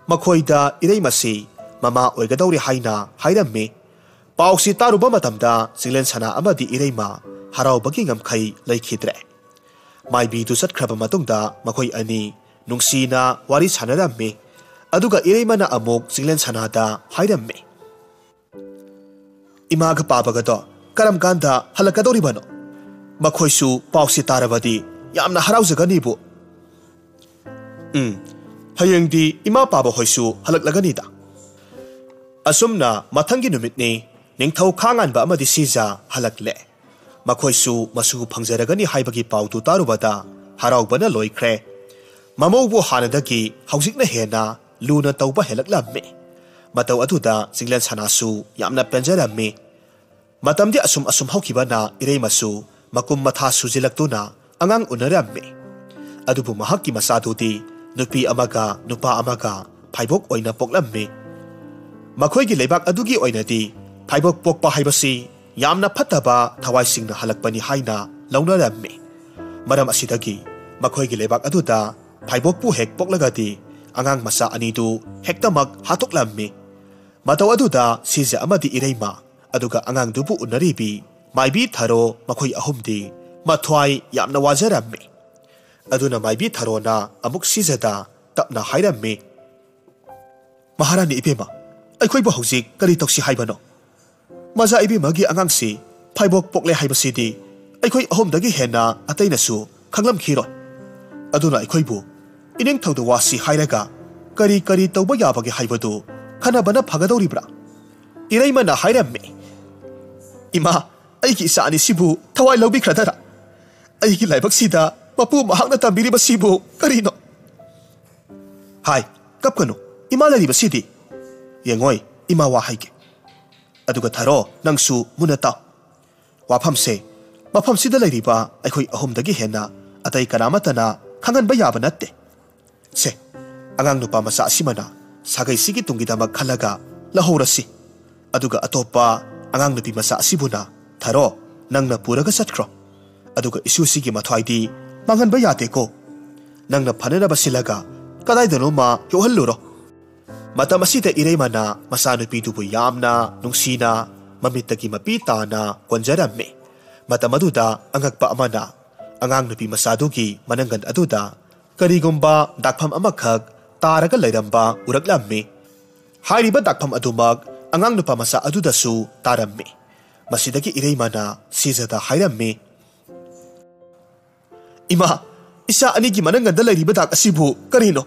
ꯃꯈꯣꯏꯗ ꯏꯔꯩꯃꯁꯤ ꯃꯃꯥ ꯑꯣꯏꯒꯗꯧꯔꯦ ꯍꯥꯏꯅ ꯍꯥꯏꯔꯝꯃꯤ꯫ ꯄꯥꯎꯁꯤ ꯇꯥꯔꯨꯕ ꯃꯇꯝꯗ ꯆꯤꯡꯂꯦꯟ ꯁꯅꯥ ꯑꯃꯗꯤ ꯏꯔꯩꯃ ꯍꯔꯥꯎꯕꯒꯤ ꯉꯝꯈꯩ ꯂꯩꯈꯤꯗ꯭ꯔꯦ꯫ ꯃꯥꯏꯕꯤꯗꯨ ꯆꯠꯈ꯭ꯔꯕ ꯃꯇꯨꯡꯗ ꯃꯈꯣꯏ ꯑꯅꯤ ꯅꯨꯡꯁꯤꯅ ꯋꯥꯔꯤ ꯁꯥꯟꯅꯔꯝꯃꯤ꯫ ꯑꯗꯨꯒ ꯏꯔꯩꯃꯅ ꯑꯃꯨꯛ ꯆꯤꯡꯂꯦꯟ ꯁꯅꯥꯗ ꯍꯥꯏꯔꯝꯃꯤ, "ꯏꯃꯥꯒ ꯄꯥꯕꯒꯗꯣ ꯀꯔꯝ ꯀꯥꯟꯗ ꯍꯜꯂꯛꯀꯗꯧꯔꯤꯕꯅꯣ? ꯃꯈꯣꯏꯁꯨ ꯄꯥꯎꯁꯤ ꯇꯥꯔꯕꯗꯤ ꯌꯥꯝꯅ ꯍꯔꯥꯎꯖꯒꯅꯤꯕꯨ꯫" "ꯎꯝ, ꯍꯌꯦꯡꯗꯤ ꯏꯃꯥ ꯄꯥꯕ ꯍꯣꯏꯁꯨ ꯍꯜꯂꯛꯂꯒꯅꯤꯗ꯫" ꯑꯁꯨꯝꯅ ꯃꯊꯪꯒꯤ ꯅꯨꯃꯤꯠꯅꯤ꯫ ꯅꯤꯡꯊꯧ ꯈꯥꯉꯥꯟꯕ ꯑꯃꯗꯤ ꯁꯤꯖ ꯍꯜꯂꯛꯂꯦ꯫ ꯃꯈꯣꯏꯁꯨ ꯃꯁꯨ ꯐꯪꯖꯔꯒꯅꯤ ꯍꯥꯏꯕꯒꯤ ꯄꯥꯎꯗꯨ ꯇꯥꯔꯨꯕꯗ ꯍꯔꯥꯎꯕꯅ ꯂꯣꯏꯈ꯭ꯔꯦ꯫ ꯃꯃꯧꯕꯨ ꯍꯥꯟꯅꯗꯒꯤ ꯍꯧꯖꯤꯛꯅ ꯍꯦꯟꯅ ꯂꯨꯅ ꯇꯧꯕ ꯍꯦꯜꯂꯛꯂꯝꯃꯤ꯫ ꯃꯇꯧ ꯑꯗꯨꯗ ꯆꯤꯡꯂꯦꯟ ꯁꯅꯥꯁꯨ ꯌꯥꯝꯅ ꯄꯦꯟꯖꯔꯝꯃꯤ꯫ ꯃꯇꯝꯗꯤ ꯑꯁꯨꯝ ꯑꯁꯨꯝ ꯍꯧꯈꯤꯕꯅ ꯏꯔꯩꯃꯁꯨ ꯃꯀꯨꯝ ꯃꯊꯥ ꯁꯨꯖꯤꯜꯂꯛꯇꯨꯅ ꯑꯉꯥꯡ ꯎꯅꯔꯝꯃꯤ꯫ ꯑꯗꯨꯕꯨ ꯃꯍꯥꯛꯀꯤ ꯃꯆꯥꯗꯨꯗꯤ ꯅꯨꯄꯤ ꯑꯃꯒ ꯅꯨꯄꯥ ꯑꯃꯒ ꯐꯥꯏꯕꯣꯛ ꯑꯣꯏꯅ ꯄꯣꯛꯂꯝꯃꯤ꯫ ꯃꯈꯣꯏꯒꯤ ꯂꯩꯕꯥꯛ ꯑꯗꯨꯒꯤ ꯑꯣꯏꯅꯗꯤ ꯐꯥꯏꯕꯣꯛ ꯄꯣꯛꯄ ꯍꯥꯏꯕꯁꯤ ꯌꯥꯝꯅ ꯐꯠꯇꯕ ꯊꯋꯥꯏꯁꯤꯡꯅ ꯍꯜꯂꯛꯄꯅꯤ ꯍꯥꯏꯅ ꯂꯧꯅꯔꯝꯃꯤ꯫ ꯃꯔꯝ ꯑꯁꯤꯗꯒꯤ ꯃꯈꯣꯏꯒꯤ ꯂꯩꯕꯥꯛ ꯑꯗꯨꯗ ꯐꯥꯏꯕꯣꯛꯄꯨ ꯍꯦꯛ ꯄꯣꯛꯂꯒꯗꯤ ꯑꯉꯥꯡ ꯃꯆꯥ ꯑꯅꯤꯗꯨ ꯍꯦꯛꯇꯃꯛ ꯍꯥꯠꯇꯣꯛꯂꯝꯃꯤ꯫ ꯃꯇꯧ ꯑꯗꯨꯗ ꯁꯤꯖ ꯑꯃꯗꯤ ꯏꯔꯩꯃ, ꯑꯗꯨꯒ ꯑꯉꯥꯡꯗꯨꯕꯨ ꯎꯅꯔꯤꯕꯤ ꯃꯥꯏꯕꯤ ꯊꯔꯣ, ꯃꯈꯣꯏ ꯑꯍꯨꯝꯗꯤ ꯃꯊ꯭ꯋꯥꯏ ꯌꯥꯝꯅ ꯋꯥꯖꯔꯝꯃꯤ꯫ ꯑꯗꯨꯅ ꯃꯥꯏꯕꯤ ꯊꯔꯣꯅ ꯑꯃꯨꯛ ꯁꯤꯖꯗ ꯇꯞꯅ ꯍꯥꯏꯔꯝꯃꯤ, "ꯃꯍꯥꯔꯥꯅꯤ ꯏꯕꯦꯝꯃ, ꯑꯩꯈꯣꯏꯕꯨ ꯍꯧꯖꯤꯛ ꯀꯔꯤ ꯇꯧꯁꯤ ꯍꯥꯏꯕꯅꯣ? ꯃꯆꯥ ꯏꯕꯦꯝꯃꯒꯤ ꯑꯉꯥꯡꯁꯤ ꯐꯥꯏꯕꯣꯛ ꯄꯣꯛꯂꯦ ꯍꯥꯏꯕꯁꯤꯗꯤ ꯑꯩꯈꯣꯏ ꯑꯍꯨꯝꯗꯒꯤ ꯍꯦꯟꯅ ꯑꯇꯩꯅꯁꯨ ꯈꯪꯂꯝꯈꯤꯔꯣꯏ꯫ ꯑꯗꯨꯅ ꯑꯩꯈꯣꯏꯕꯨ ꯏꯅꯤꯡꯊꯧꯗ ꯋꯥꯁꯤ ꯍꯥꯏꯔꯒ ꯀꯔꯤ ꯀꯔꯤ ꯇꯧꯕ ꯌꯥꯕꯒꯦ ꯍꯥꯏꯕꯗꯨ ꯈꯟꯅꯕꯅ ꯐꯒꯗꯧꯔꯤꯕ꯭ꯔꯥ?" ꯏꯔꯩꯃꯅ ꯍꯥꯏꯔꯝꯃꯤ, "ꯏꯃꯥ, ꯑꯩꯒꯤ ꯏꯆꯥ ꯑꯅꯤꯁꯤꯕꯨ ꯊꯋꯥꯏ ꯂꯧꯕꯤꯈ꯭ꯔꯗꯔꯥ? ꯑꯩꯒꯤ ꯂꯥꯏꯕꯛꯁꯤꯗ ꯃꯄꯨ ꯃꯍꯥꯛꯅ ꯇꯝꯕꯤꯔꯤꯕꯁꯤꯕꯨ ꯀꯔꯤꯅꯣ?" "ꯍꯥꯏ, ꯀꯞꯀꯅꯨ, ꯏꯃꯥ ꯂꯩꯔꯤꯕꯁꯤꯗꯤ꯫ ꯌꯦꯡꯉꯣꯏ, ꯏꯃꯥ ꯋꯥ ꯍꯥꯏꯒꯦ꯫ ꯑꯗꯨꯒ ꯊꯔꯣ, ꯅꯪꯁꯨ ꯃꯨꯟꯅ ꯇꯥꯎ꯫ ꯋꯥꯐꯝꯁꯦ ꯃꯐꯝꯁꯤꯗ ꯂꯩꯔꯤꯕ ꯑꯩꯈꯣꯏ ꯑꯍꯨꯝꯗꯒꯤ ꯍꯦꯟꯅ ꯑꯇꯩ ꯀꯅꯥꯃꯠꯇꯅ ꯈꯪꯍꯟꯕ ꯌꯥꯕ ꯅꯠꯇꯦ꯫ ꯁꯦ, ꯑꯉꯥꯡ ꯅꯨꯄꯥ ꯃꯆꯥ ꯑꯁꯤꯃꯅ ꯁꯥꯒꯩꯁꯤꯒꯤ ꯇꯨꯡꯒꯤꯗꯃꯛ ꯈꯜꯂꯒ ꯂꯧꯍꯧꯔꯁꯤ꯫ ꯑꯗꯨꯒ ꯑꯇꯣꯞꯄ ꯑꯉꯥꯡ ꯅꯨꯄꯤ ꯃꯆꯥ ꯑꯁꯤꯕꯨꯅ, ꯊꯔꯣ, ꯅꯪꯅ ꯄꯨꯔꯒ ꯆꯠꯈ꯭ꯔꯣ꯫ ꯑꯗꯨꯒ ꯏꯁꯨꯁꯤꯒꯤ ꯃꯊ꯭ꯋꯥꯏꯗꯤ ꯃꯥꯡꯍꯟꯕ ꯌꯥꯗꯦꯀꯣ꯫ ꯅꯪꯅ ꯐꯅꯅꯕ ꯁꯤꯜꯂꯒ ꯀꯗꯥꯏꯗꯅꯣꯃ ꯌꯣꯛꯍꯜꯂꯨꯔꯣ꯫ ꯃꯇꯝ ꯑꯁꯤꯗ ꯏꯔꯩꯃꯅ ꯃꯆꯥꯅꯨꯄꯤꯗꯨꯕꯨ ꯌꯥꯝꯅ ꯅꯨꯡꯁꯤꯅ ꯃꯃꯤꯠꯇꯒꯤ ꯃꯄꯤ ꯇꯥꯅ ꯀꯣꯟꯖꯔꯝꯃꯤ꯫ ꯃꯇꯝ ꯑꯗꯨꯗ ꯑꯉꯛꯄ ꯑꯃꯅ ꯑꯉꯥꯡ ꯅꯨꯄꯤ ꯃꯆꯥꯗꯨꯒꯤ ꯃꯅꯪꯒꯟ ꯑꯗꯨꯗ ꯀꯔꯤꯒꯨꯝꯕ ꯗꯥꯛꯐꯝ ꯑꯃꯈꯛ ꯇꯥꯔꯒ ꯂꯩꯔꯝꯕ ꯎꯔꯛꯂꯝꯃꯤ꯫ ꯍꯥꯏꯔꯤꯕ ꯗꯥꯛꯐꯝ ꯑꯗꯨꯃꯛ ꯑꯉꯥꯡ ꯅꯨꯄꯥ ꯃꯆꯥ ꯑꯗꯨꯗꯁꯨ ꯇꯥꯔꯝꯃꯤ꯫ ꯃꯁꯤꯗꯒꯤ ꯏꯔꯩꯃꯅ ꯁꯤꯖꯗ ꯍꯥꯏꯔꯝꯃꯤ, "ꯏꯃꯥ, ꯏꯆꯥ ꯑꯅꯤꯒꯤ ꯃꯅꯪꯒꯟꯗ ꯂꯩꯔꯤꯕ ꯗꯥꯛ ꯑꯁꯤꯕꯨ ꯀꯔꯤꯅꯣ?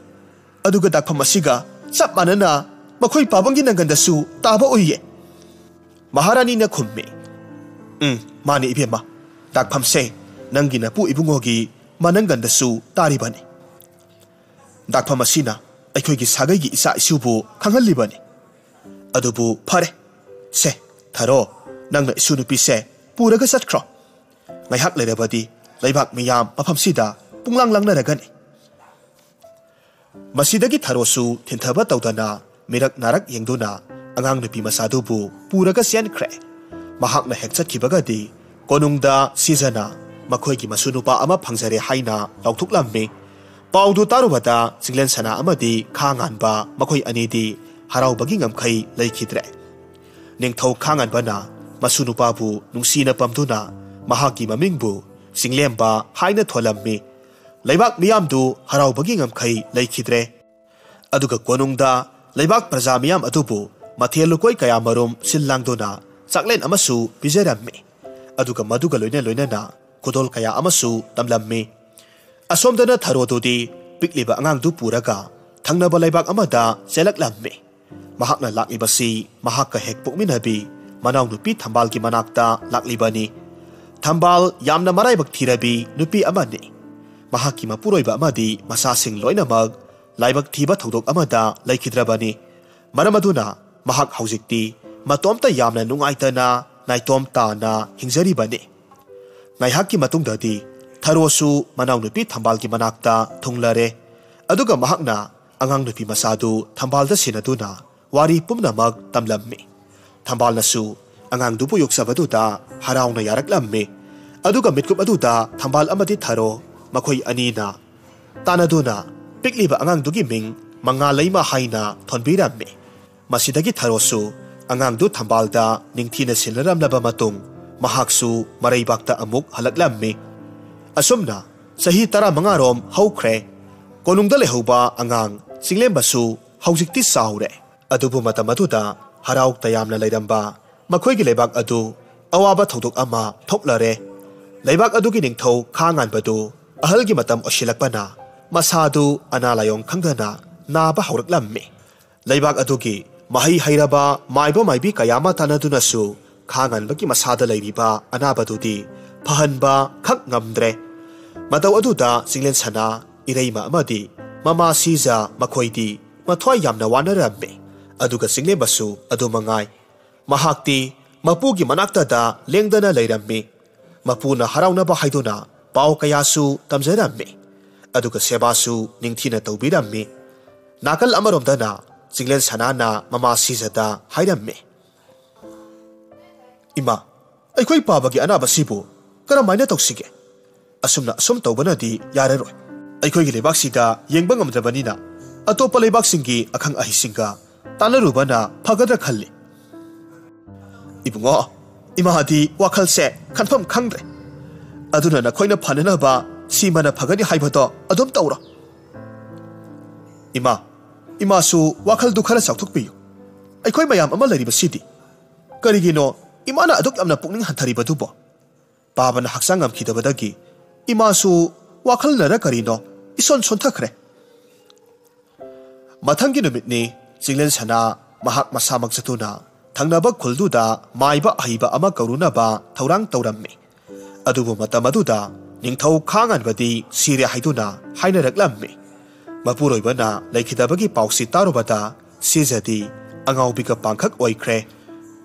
ꯑꯗꯨꯒ ꯗꯥꯛꯐꯝ ꯑꯁꯤꯒ ꯆꯞ ꯃꯥꯟꯅꯅ ꯃꯈꯣꯏ ꯄꯥꯕꯨꯡꯒꯤ ꯅꯪꯒꯟꯗꯁꯨ ꯇꯥꯕ ꯎꯏꯌꯦ꯫" ꯃꯍꯥꯔꯥꯅꯤꯅ ꯈꯨꯝꯃꯤ, "ꯎꯝ, ꯃꯥꯅꯤ ꯏꯕꯦꯝꯃ, ꯗꯥꯛꯐꯝꯁꯦ ꯅꯪꯒꯤ ꯅꯄꯨ ꯏꯕꯨꯡꯉꯣꯒꯤ ꯃꯅꯪꯒꯟꯗꯁꯨ ꯇꯥꯔꯤꯕꯅꯤ꯫ ꯗꯥꯛꯐꯝ ꯑꯁꯤꯅ ꯑꯩꯈꯣꯏꯒꯤ ꯁꯥꯒꯩꯒꯤ ꯏꯆꯥ ꯏꯁꯨꯕꯨ ꯈꯪꯍꯜꯂꯤꯕꯅꯤ꯫ ꯑꯗꯨꯕꯨ ꯐꯔꯦ, ꯁꯦ, ꯊꯔꯣ, ꯅꯪꯅ ꯏꯁꯨ ꯅꯨꯄꯤꯁꯦ ꯄꯨꯔꯒ ꯆꯠꯈ꯭ꯔꯣ꯫ ꯉꯥꯏꯍꯥꯛ ꯂꯩꯔꯕꯗꯤ ꯂꯩꯕꯥꯛ ꯃꯤꯌꯥꯝ ꯃꯐꯝꯁꯤꯗ ꯄꯨꯡꯂꯥꯡ ꯂꯥꯡꯅꯔꯒꯅꯤ꯫" ꯃꯁꯤꯗꯒꯤ ꯊꯔꯣꯁꯨ ꯊꯤꯟꯊꯕ ꯇꯧꯗꯅ ꯃꯤꯔꯛ ꯅꯥꯔꯛ ꯌꯦꯡꯗꯨꯅ ꯑꯉꯥꯡ ꯅꯨꯄꯤ ꯃꯆꯥꯗꯨꯕꯨ ꯄꯨꯔꯒ ꯆꯦꯟꯈ꯭ꯔꯦ꯫ ꯃꯍꯥꯛꯅ ꯍꯦꯛ ꯆꯠꯈꯤꯕꯒꯗꯤ ꯀꯣꯅꯨꯡꯗ ꯁꯤꯖꯅ ꯃꯈꯣꯏꯒꯤ ꯃꯁꯨ ꯅꯨꯄꯥ ꯑꯃ ꯐꯪꯖꯔꯦ ꯍꯥꯏꯅ ꯂꯥꯎꯊꯣꯛꯂꯝꯃꯤ꯫ ꯄꯥꯎꯗꯨ ꯇꯥꯔꯨꯕꯗ ꯆꯤꯡꯂꯦꯟ ꯁꯅꯥ ꯑꯃꯗꯤ ꯈꯥ ꯉꯥꯟꯕ ꯃꯈꯣꯏ ꯑꯅꯤꯗꯤ ꯍꯔꯥꯎꯕꯒꯤ ꯉꯝꯈꯩ ꯂꯩꯈꯤꯗ꯭ꯔꯦ꯫ ꯅꯤꯡꯊꯧ ꯈꯥ ꯉꯥꯟꯕꯅ ꯃꯁꯨ ꯅꯨꯄꯥꯕꯨ ꯅꯨꯡꯁꯤꯅ ꯄꯝꯗꯨꯅ ꯃꯍꯥꯛꯀꯤ ꯃꯃꯤꯡꯕꯨ ꯆꯤꯡꯂꯦꯝꯕ ꯍꯥꯏꯅ ꯊꯣꯜꯂꯝꯃꯤ꯫ ꯂꯩꯕꯥꯛ ꯃꯤꯌꯥꯝꯗꯨ ꯍꯔꯥꯎꯕꯒꯤ ꯉꯝꯈꯩ ꯂꯩꯈꯤꯗ꯭ꯔꯦ꯫ ꯑꯗꯨꯒ ꯀꯣꯅꯨꯡꯗ ꯂꯩꯕꯥꯛ ꯄ꯭ꯔꯖꯥ ꯃꯤꯌꯥꯝ ꯑꯗꯨꯕꯨ ꯃꯊꯦꯜ ꯂꯨꯀꯣꯏ ꯀꯌꯥ ꯃꯔꯨꯝ ꯁꯤꯜ ꯂꯥꯡꯗꯨꯅ ꯆꯥꯛꯂꯦꯟ ꯑꯃꯁꯨ ꯄꯤꯖꯔꯝꯃꯤ꯫ ꯑꯗꯨꯒ ꯃꯗꯨꯒ ꯂꯣꯏꯅ ꯂꯣꯏꯅꯅ ꯈꯨꯗꯣꯜ ꯀꯌꯥ ꯑꯃꯁꯨ ꯇꯝꯂꯝꯃꯤ꯫ ꯑꯁꯣꯝꯗꯅ ꯊꯔꯣꯗꯨꯗꯤ ꯄꯤꯛꯂꯤꯕ ꯑꯉꯥꯡꯗꯨ ꯄꯨꯔꯒ ꯊꯪꯅꯕ ꯂꯩꯕꯥꯛ ꯑꯃꯗ ꯆꯦꯜꯂꯛꯂꯝꯃꯤ꯫ ꯃꯍꯥꯛꯅ ꯂꯥꯛꯂꯤꯕꯁꯤ ꯃꯍꯥꯛꯀ ꯍꯦꯛ ꯄꯣꯛꯃꯤꯟꯅꯕꯤ ꯃꯅꯥꯎꯅꯨꯄꯤ ꯊꯝꯕꯥꯜꯒꯤ ꯃꯅꯥꯛꯇ ꯂꯥꯛꯂꯤꯕꯅꯤ꯫ ꯊꯝꯕꯥꯜ ꯌꯥꯝꯅ ꯃꯔꯥꯏꯕꯛ ꯊꯤꯔꯕꯤ ꯅꯨꯄꯤ ꯑꯃꯅꯤ꯫ ꯃꯍꯥꯛꯀꯤ ꯃꯄꯨꯔꯣꯏꯕ ꯑꯃꯗꯤ ꯃꯆꯥꯁꯤꯡ ꯂꯣꯏꯅꯃꯛ ꯂꯥꯏꯕꯛ ꯊꯤꯕ ꯊꯧꯗꯣꯛ ꯑꯃꯗ ꯂꯩꯈꯤꯗ꯭ꯔꯕꯅꯤ꯫ ꯃꯔꯝ ꯑꯗꯨꯅ ꯃꯍꯥꯛ ꯍꯧꯖꯤꯛꯇꯤ ꯃꯇꯣꯝꯇ ꯌꯥꯝꯅ ꯅꯨꯡꯉꯥꯏꯇꯅ ꯅꯥꯏꯇꯣꯝ ꯇꯥꯅ ꯍꯤꯡꯖꯔꯤꯕꯅꯤ꯫ ꯉꯥꯏꯍꯥꯛꯀꯤ ꯃꯇꯨꯡꯗꯗꯤ ꯊꯔꯣꯁꯨ ꯃꯅꯥꯎꯅꯨꯄꯤ ꯊꯝꯕꯥꯜꯒꯤ ꯃꯅꯥꯛꯇ ꯊꯨꯡꯂꯔꯦ꯫ ꯑꯗꯨꯒ ꯃꯍꯥꯛꯅ ꯑꯉꯥꯡ ꯅꯨꯄꯤ ꯃꯆꯥꯗꯨ ꯊꯝꯕꯥꯜꯗ ꯁꯤꯟꯅꯗꯨꯅ ꯋꯥꯔꯤ ꯄꯨꯝꯅꯃꯛ ꯇꯝꯂꯝꯃꯤ꯫ ꯊꯝꯕꯥꯜꯅꯁꯨ ꯑꯉꯥꯡꯗꯨꯕꯨ ꯌꯣꯛꯆꯕꯗꯨꯗ ꯍꯔꯥꯎꯅ ꯌꯥꯔꯛꯂꯝꯃꯤ꯫ ꯑꯗꯨꯒ ꯃꯤꯠꯀꯨꯞ ꯑꯗꯨꯗ ꯊꯝꯕꯥꯜ ꯑꯃꯗꯤ ꯊꯔꯣ ꯃꯈꯣꯏ ꯑꯅꯤꯅ ꯇꯥꯟꯅꯗꯨꯅ ꯄꯤꯛꯂꯤꯕ ꯑꯉꯥꯡꯗꯨꯒꯤ ꯃꯤꯡ ꯃꯉꯥ ꯂꯩꯃ ꯍꯥꯏꯅ ꯊꯣꯟꯕꯤꯔꯝꯃꯤ꯫ ꯃꯁꯤꯗꯒꯤ ꯊꯔꯣꯁꯨ ꯑꯉꯥꯡꯗꯨ ꯊꯝꯕꯥꯜꯗ ꯅꯤꯡꯊꯤꯅ ꯁꯤꯟꯅꯔꯝꯂꯕ ꯃꯇꯨꯡ ꯃꯍꯥꯛꯁꯨ ꯃꯔꯩꯕꯥꯛꯇ ꯑꯃꯨꯛ ꯍꯜꯂꯛꯂꯝꯃꯤ꯫ ꯑꯁꯨꯝꯅ ꯆꯍꯤ ꯇꯔꯥꯃꯉꯥ ꯔꯣꯝ ꯍꯧꯈ꯭ꯔꯦ꯫ ꯀꯣꯅꯨꯡꯗ ꯂꯩꯍꯧꯕ ꯑꯉꯥꯡ ꯆꯤꯡꯂꯦꯝꯕꯁꯨ ꯍꯧꯖꯤꯛꯇꯤ ꯆꯥꯎꯔꯦ꯫ ꯑꯗꯨꯕꯨ ꯃꯇꯝ ꯑꯗꯨꯗ ꯍꯔꯥꯎ ꯇꯌꯥꯝꯅ ꯂꯩꯔꯝꯕ ꯃꯈꯣꯏꯒꯤ ꯂꯩꯕꯥꯛ ꯑꯗꯨ ꯑꯋꯥꯕ ꯊꯧꯗꯣꯛ ꯑꯃ ꯊꯣꯛꯂꯔꯦ꯫ ꯂꯩꯕꯥꯛ ꯑꯗꯨꯒꯤ ꯅꯤꯡꯊꯧ ꯈꯥ ꯉꯥꯟꯕꯗꯨ ꯑꯍꯜꯒꯤ ꯃꯇꯝ ꯑꯣꯏꯁꯤꯜꯂꯛꯄꯅ ꯃꯁꯥꯗꯨ ꯑꯅꯥ ꯂꯥꯏꯌꯣꯡ ꯈꯪꯗꯅ ꯅꯥꯕ ꯍꯧꯔꯛꯂꯝꯃꯤ꯫ ꯂꯩꯕꯥꯛ ꯑꯗꯨꯒꯤ ꯃꯍꯩ ꯍꯩꯔꯕ ꯃꯥꯏꯕ ꯃꯥꯏꯕꯤ ꯀꯌꯥ ꯑꯃ ꯇꯥꯟꯅꯗꯨꯅꯁꯨ ꯈꯥ ꯉꯥꯟꯕꯒꯤ ꯃꯁꯥꯗ ꯂꯩꯔꯤꯕ ꯑꯅꯥꯕꯗꯨꯗꯤ ꯐꯍꯟꯕ ꯈꯛ ꯉꯝꯗ꯭ꯔꯦ꯫ ꯃꯇꯧ ꯑꯗꯨꯗ ꯆꯤꯡꯂꯦꯟ ꯁꯅꯥ, ꯏꯔꯩꯃ ꯑꯃꯗꯤ ꯃꯃꯥ ꯁꯤꯖ ꯃꯈꯣꯏꯗꯤ ꯃꯊ꯭ꯋꯥꯏ ꯌꯥꯝꯅ ꯋꯥꯅꯔꯝꯃꯤ꯫ ꯑꯗꯨꯒ ꯆꯤꯡꯂꯦꯝꯕꯁꯨ ꯑꯗꯨ ꯃꯉꯥꯏ꯫ ꯃꯍꯥꯛꯇꯤ ꯃꯄꯨꯒꯤ ꯃꯅꯥꯛꯇꯗ ꯂꯦꯡꯗꯅ ꯂꯩꯔꯝꯃꯤ꯫ ꯃꯄꯨꯅ ꯍꯔꯥꯎꯅꯕ ꯍꯥꯏꯗꯨꯅ ꯄꯥꯎ ꯀꯌꯥꯁꯨ ꯇꯝꯖꯔꯝꯃꯤ꯫ ꯑꯗꯨꯒ ꯁꯦꯕꯥꯁꯨ ꯅꯤꯡꯊꯤꯅ ꯇꯧꯕꯤꯔꯝꯃꯤ꯫ ꯅꯥꯀꯜ ꯑꯃꯔꯣꯝꯗꯅ ꯆꯤꯡꯂꯦꯟ ꯁꯅꯥꯅ ꯃꯃꯥ ꯁꯤꯖꯗ ꯍꯥꯏꯔꯝꯃꯤ, "ꯏꯃꯥ, ꯑꯩꯈꯣꯏ ꯄꯥꯕꯒꯤ ꯑꯅꯥꯕꯁꯤꯕꯨ ꯀꯔꯝꯍꯥꯏꯅ ꯇꯧꯁꯤꯒꯦ? ꯑꯁꯨꯝꯅ ꯑꯁꯨꯝ ꯇꯧꯕꯅꯗꯤ ꯌꯥꯔꯔꯣꯏ꯫ ꯑꯩꯈꯣꯏꯒꯤ ꯂꯩꯕꯥꯛꯁꯤꯗ ꯌꯦꯡꯕ ꯉꯝꯗ꯭ꯔꯕꯅꯤꯅ ꯑꯇꯣꯞꯄ ꯂꯩꯕꯥꯛꯁꯤꯡꯒꯤ ꯑꯈꯪ ꯑꯍꯩꯁꯤꯡꯒ ꯇꯥꯟꯅꯔꯨꯕꯅ ꯐꯒꯗ꯭ꯔꯥ ꯈꯜꯂꯤ꯫" "ꯏꯕꯨꯡꯉꯣ, ꯏꯃꯥꯗꯤ ꯋꯥꯈꯜꯁꯦ ꯈꯟꯐꯝ ꯈꯪꯗ꯭ꯔꯦ꯫ ꯑꯗꯨꯅ ꯅꯈꯣꯏꯅ ꯐꯅꯅꯕ ꯁꯤꯃꯅ ꯐꯒꯅꯤ ꯍꯥꯏꯕꯗꯣ ꯑꯗꯨꯝ ꯇꯧꯔꯣ꯫" "ꯏꯃꯥ, ꯏꯃꯥꯁꯨ ꯋꯥꯈꯜꯗꯨ ꯈꯔ ꯆꯥꯎꯊꯣꯛꯄꯤꯌꯨ꯫ ꯑꯩꯈꯣꯏ ꯃꯌꯥꯝ ꯑꯃ ꯂꯩꯔꯤꯕꯁꯤꯗꯤ꯫ ꯀꯔꯤꯒꯤꯅꯣ ꯏꯃꯥꯅ ꯑꯗꯨꯛ ꯌꯥꯝꯅ ꯄꯨꯛꯅꯤꯡ ꯍꯟꯊꯔꯤꯕꯗꯨꯕꯣ? ꯄꯥꯕꯅ ꯍꯛꯆꯥꯡ ꯉꯝꯈꯤꯗꯕꯗꯒꯤ ꯏꯃꯥꯁꯨ ꯋꯥꯈꯜꯅꯔ ꯀꯔꯤꯅꯣ ꯏꯁꯣꯟ ꯁꯣꯟꯊꯈ꯭ꯔꯦ꯫" ꯃꯊꯪꯒꯤ ꯅꯨꯃꯤꯠꯅꯤ꯫ ꯆꯤꯡꯂꯦꯟ ꯁꯅꯥ ꯃꯍꯥꯛ ꯃꯁꯥꯃꯛ ꯆꯠꯇꯨꯅ ꯊꯪꯅꯕ ꯈꯨꯜꯗꯨꯗ ꯃꯥꯏꯕ ꯑꯍꯩꯕ ꯑꯃ ꯀꯧꯔꯨꯅꯕ ꯊꯧꯔꯥꯡ ꯇꯧꯔꯝꯃꯤ꯫ ꯑꯗꯨꯕꯨ ꯃꯇꯝ ꯑꯗꯨꯗ ꯅꯤꯡꯊꯧ ꯈꯥ ꯉꯥꯟꯕꯗꯤ ꯁꯤꯔꯦ ꯍꯥꯏꯗꯨꯅ ꯍꯥꯏꯅꯔꯛꯂꯝꯃꯤ꯫ ꯃꯄꯨꯔꯣꯏꯕꯅ ꯂꯩꯈꯤꯗꯕꯒꯤ ꯄꯥꯎꯁꯤ ꯇꯥꯔꯨꯕꯗ ꯁꯤꯖꯗꯤ ꯑꯉꯥꯎꯕꯤꯒ ꯄꯥꯡꯈꯛ ꯑꯣꯏꯈ꯭ꯔꯦ꯫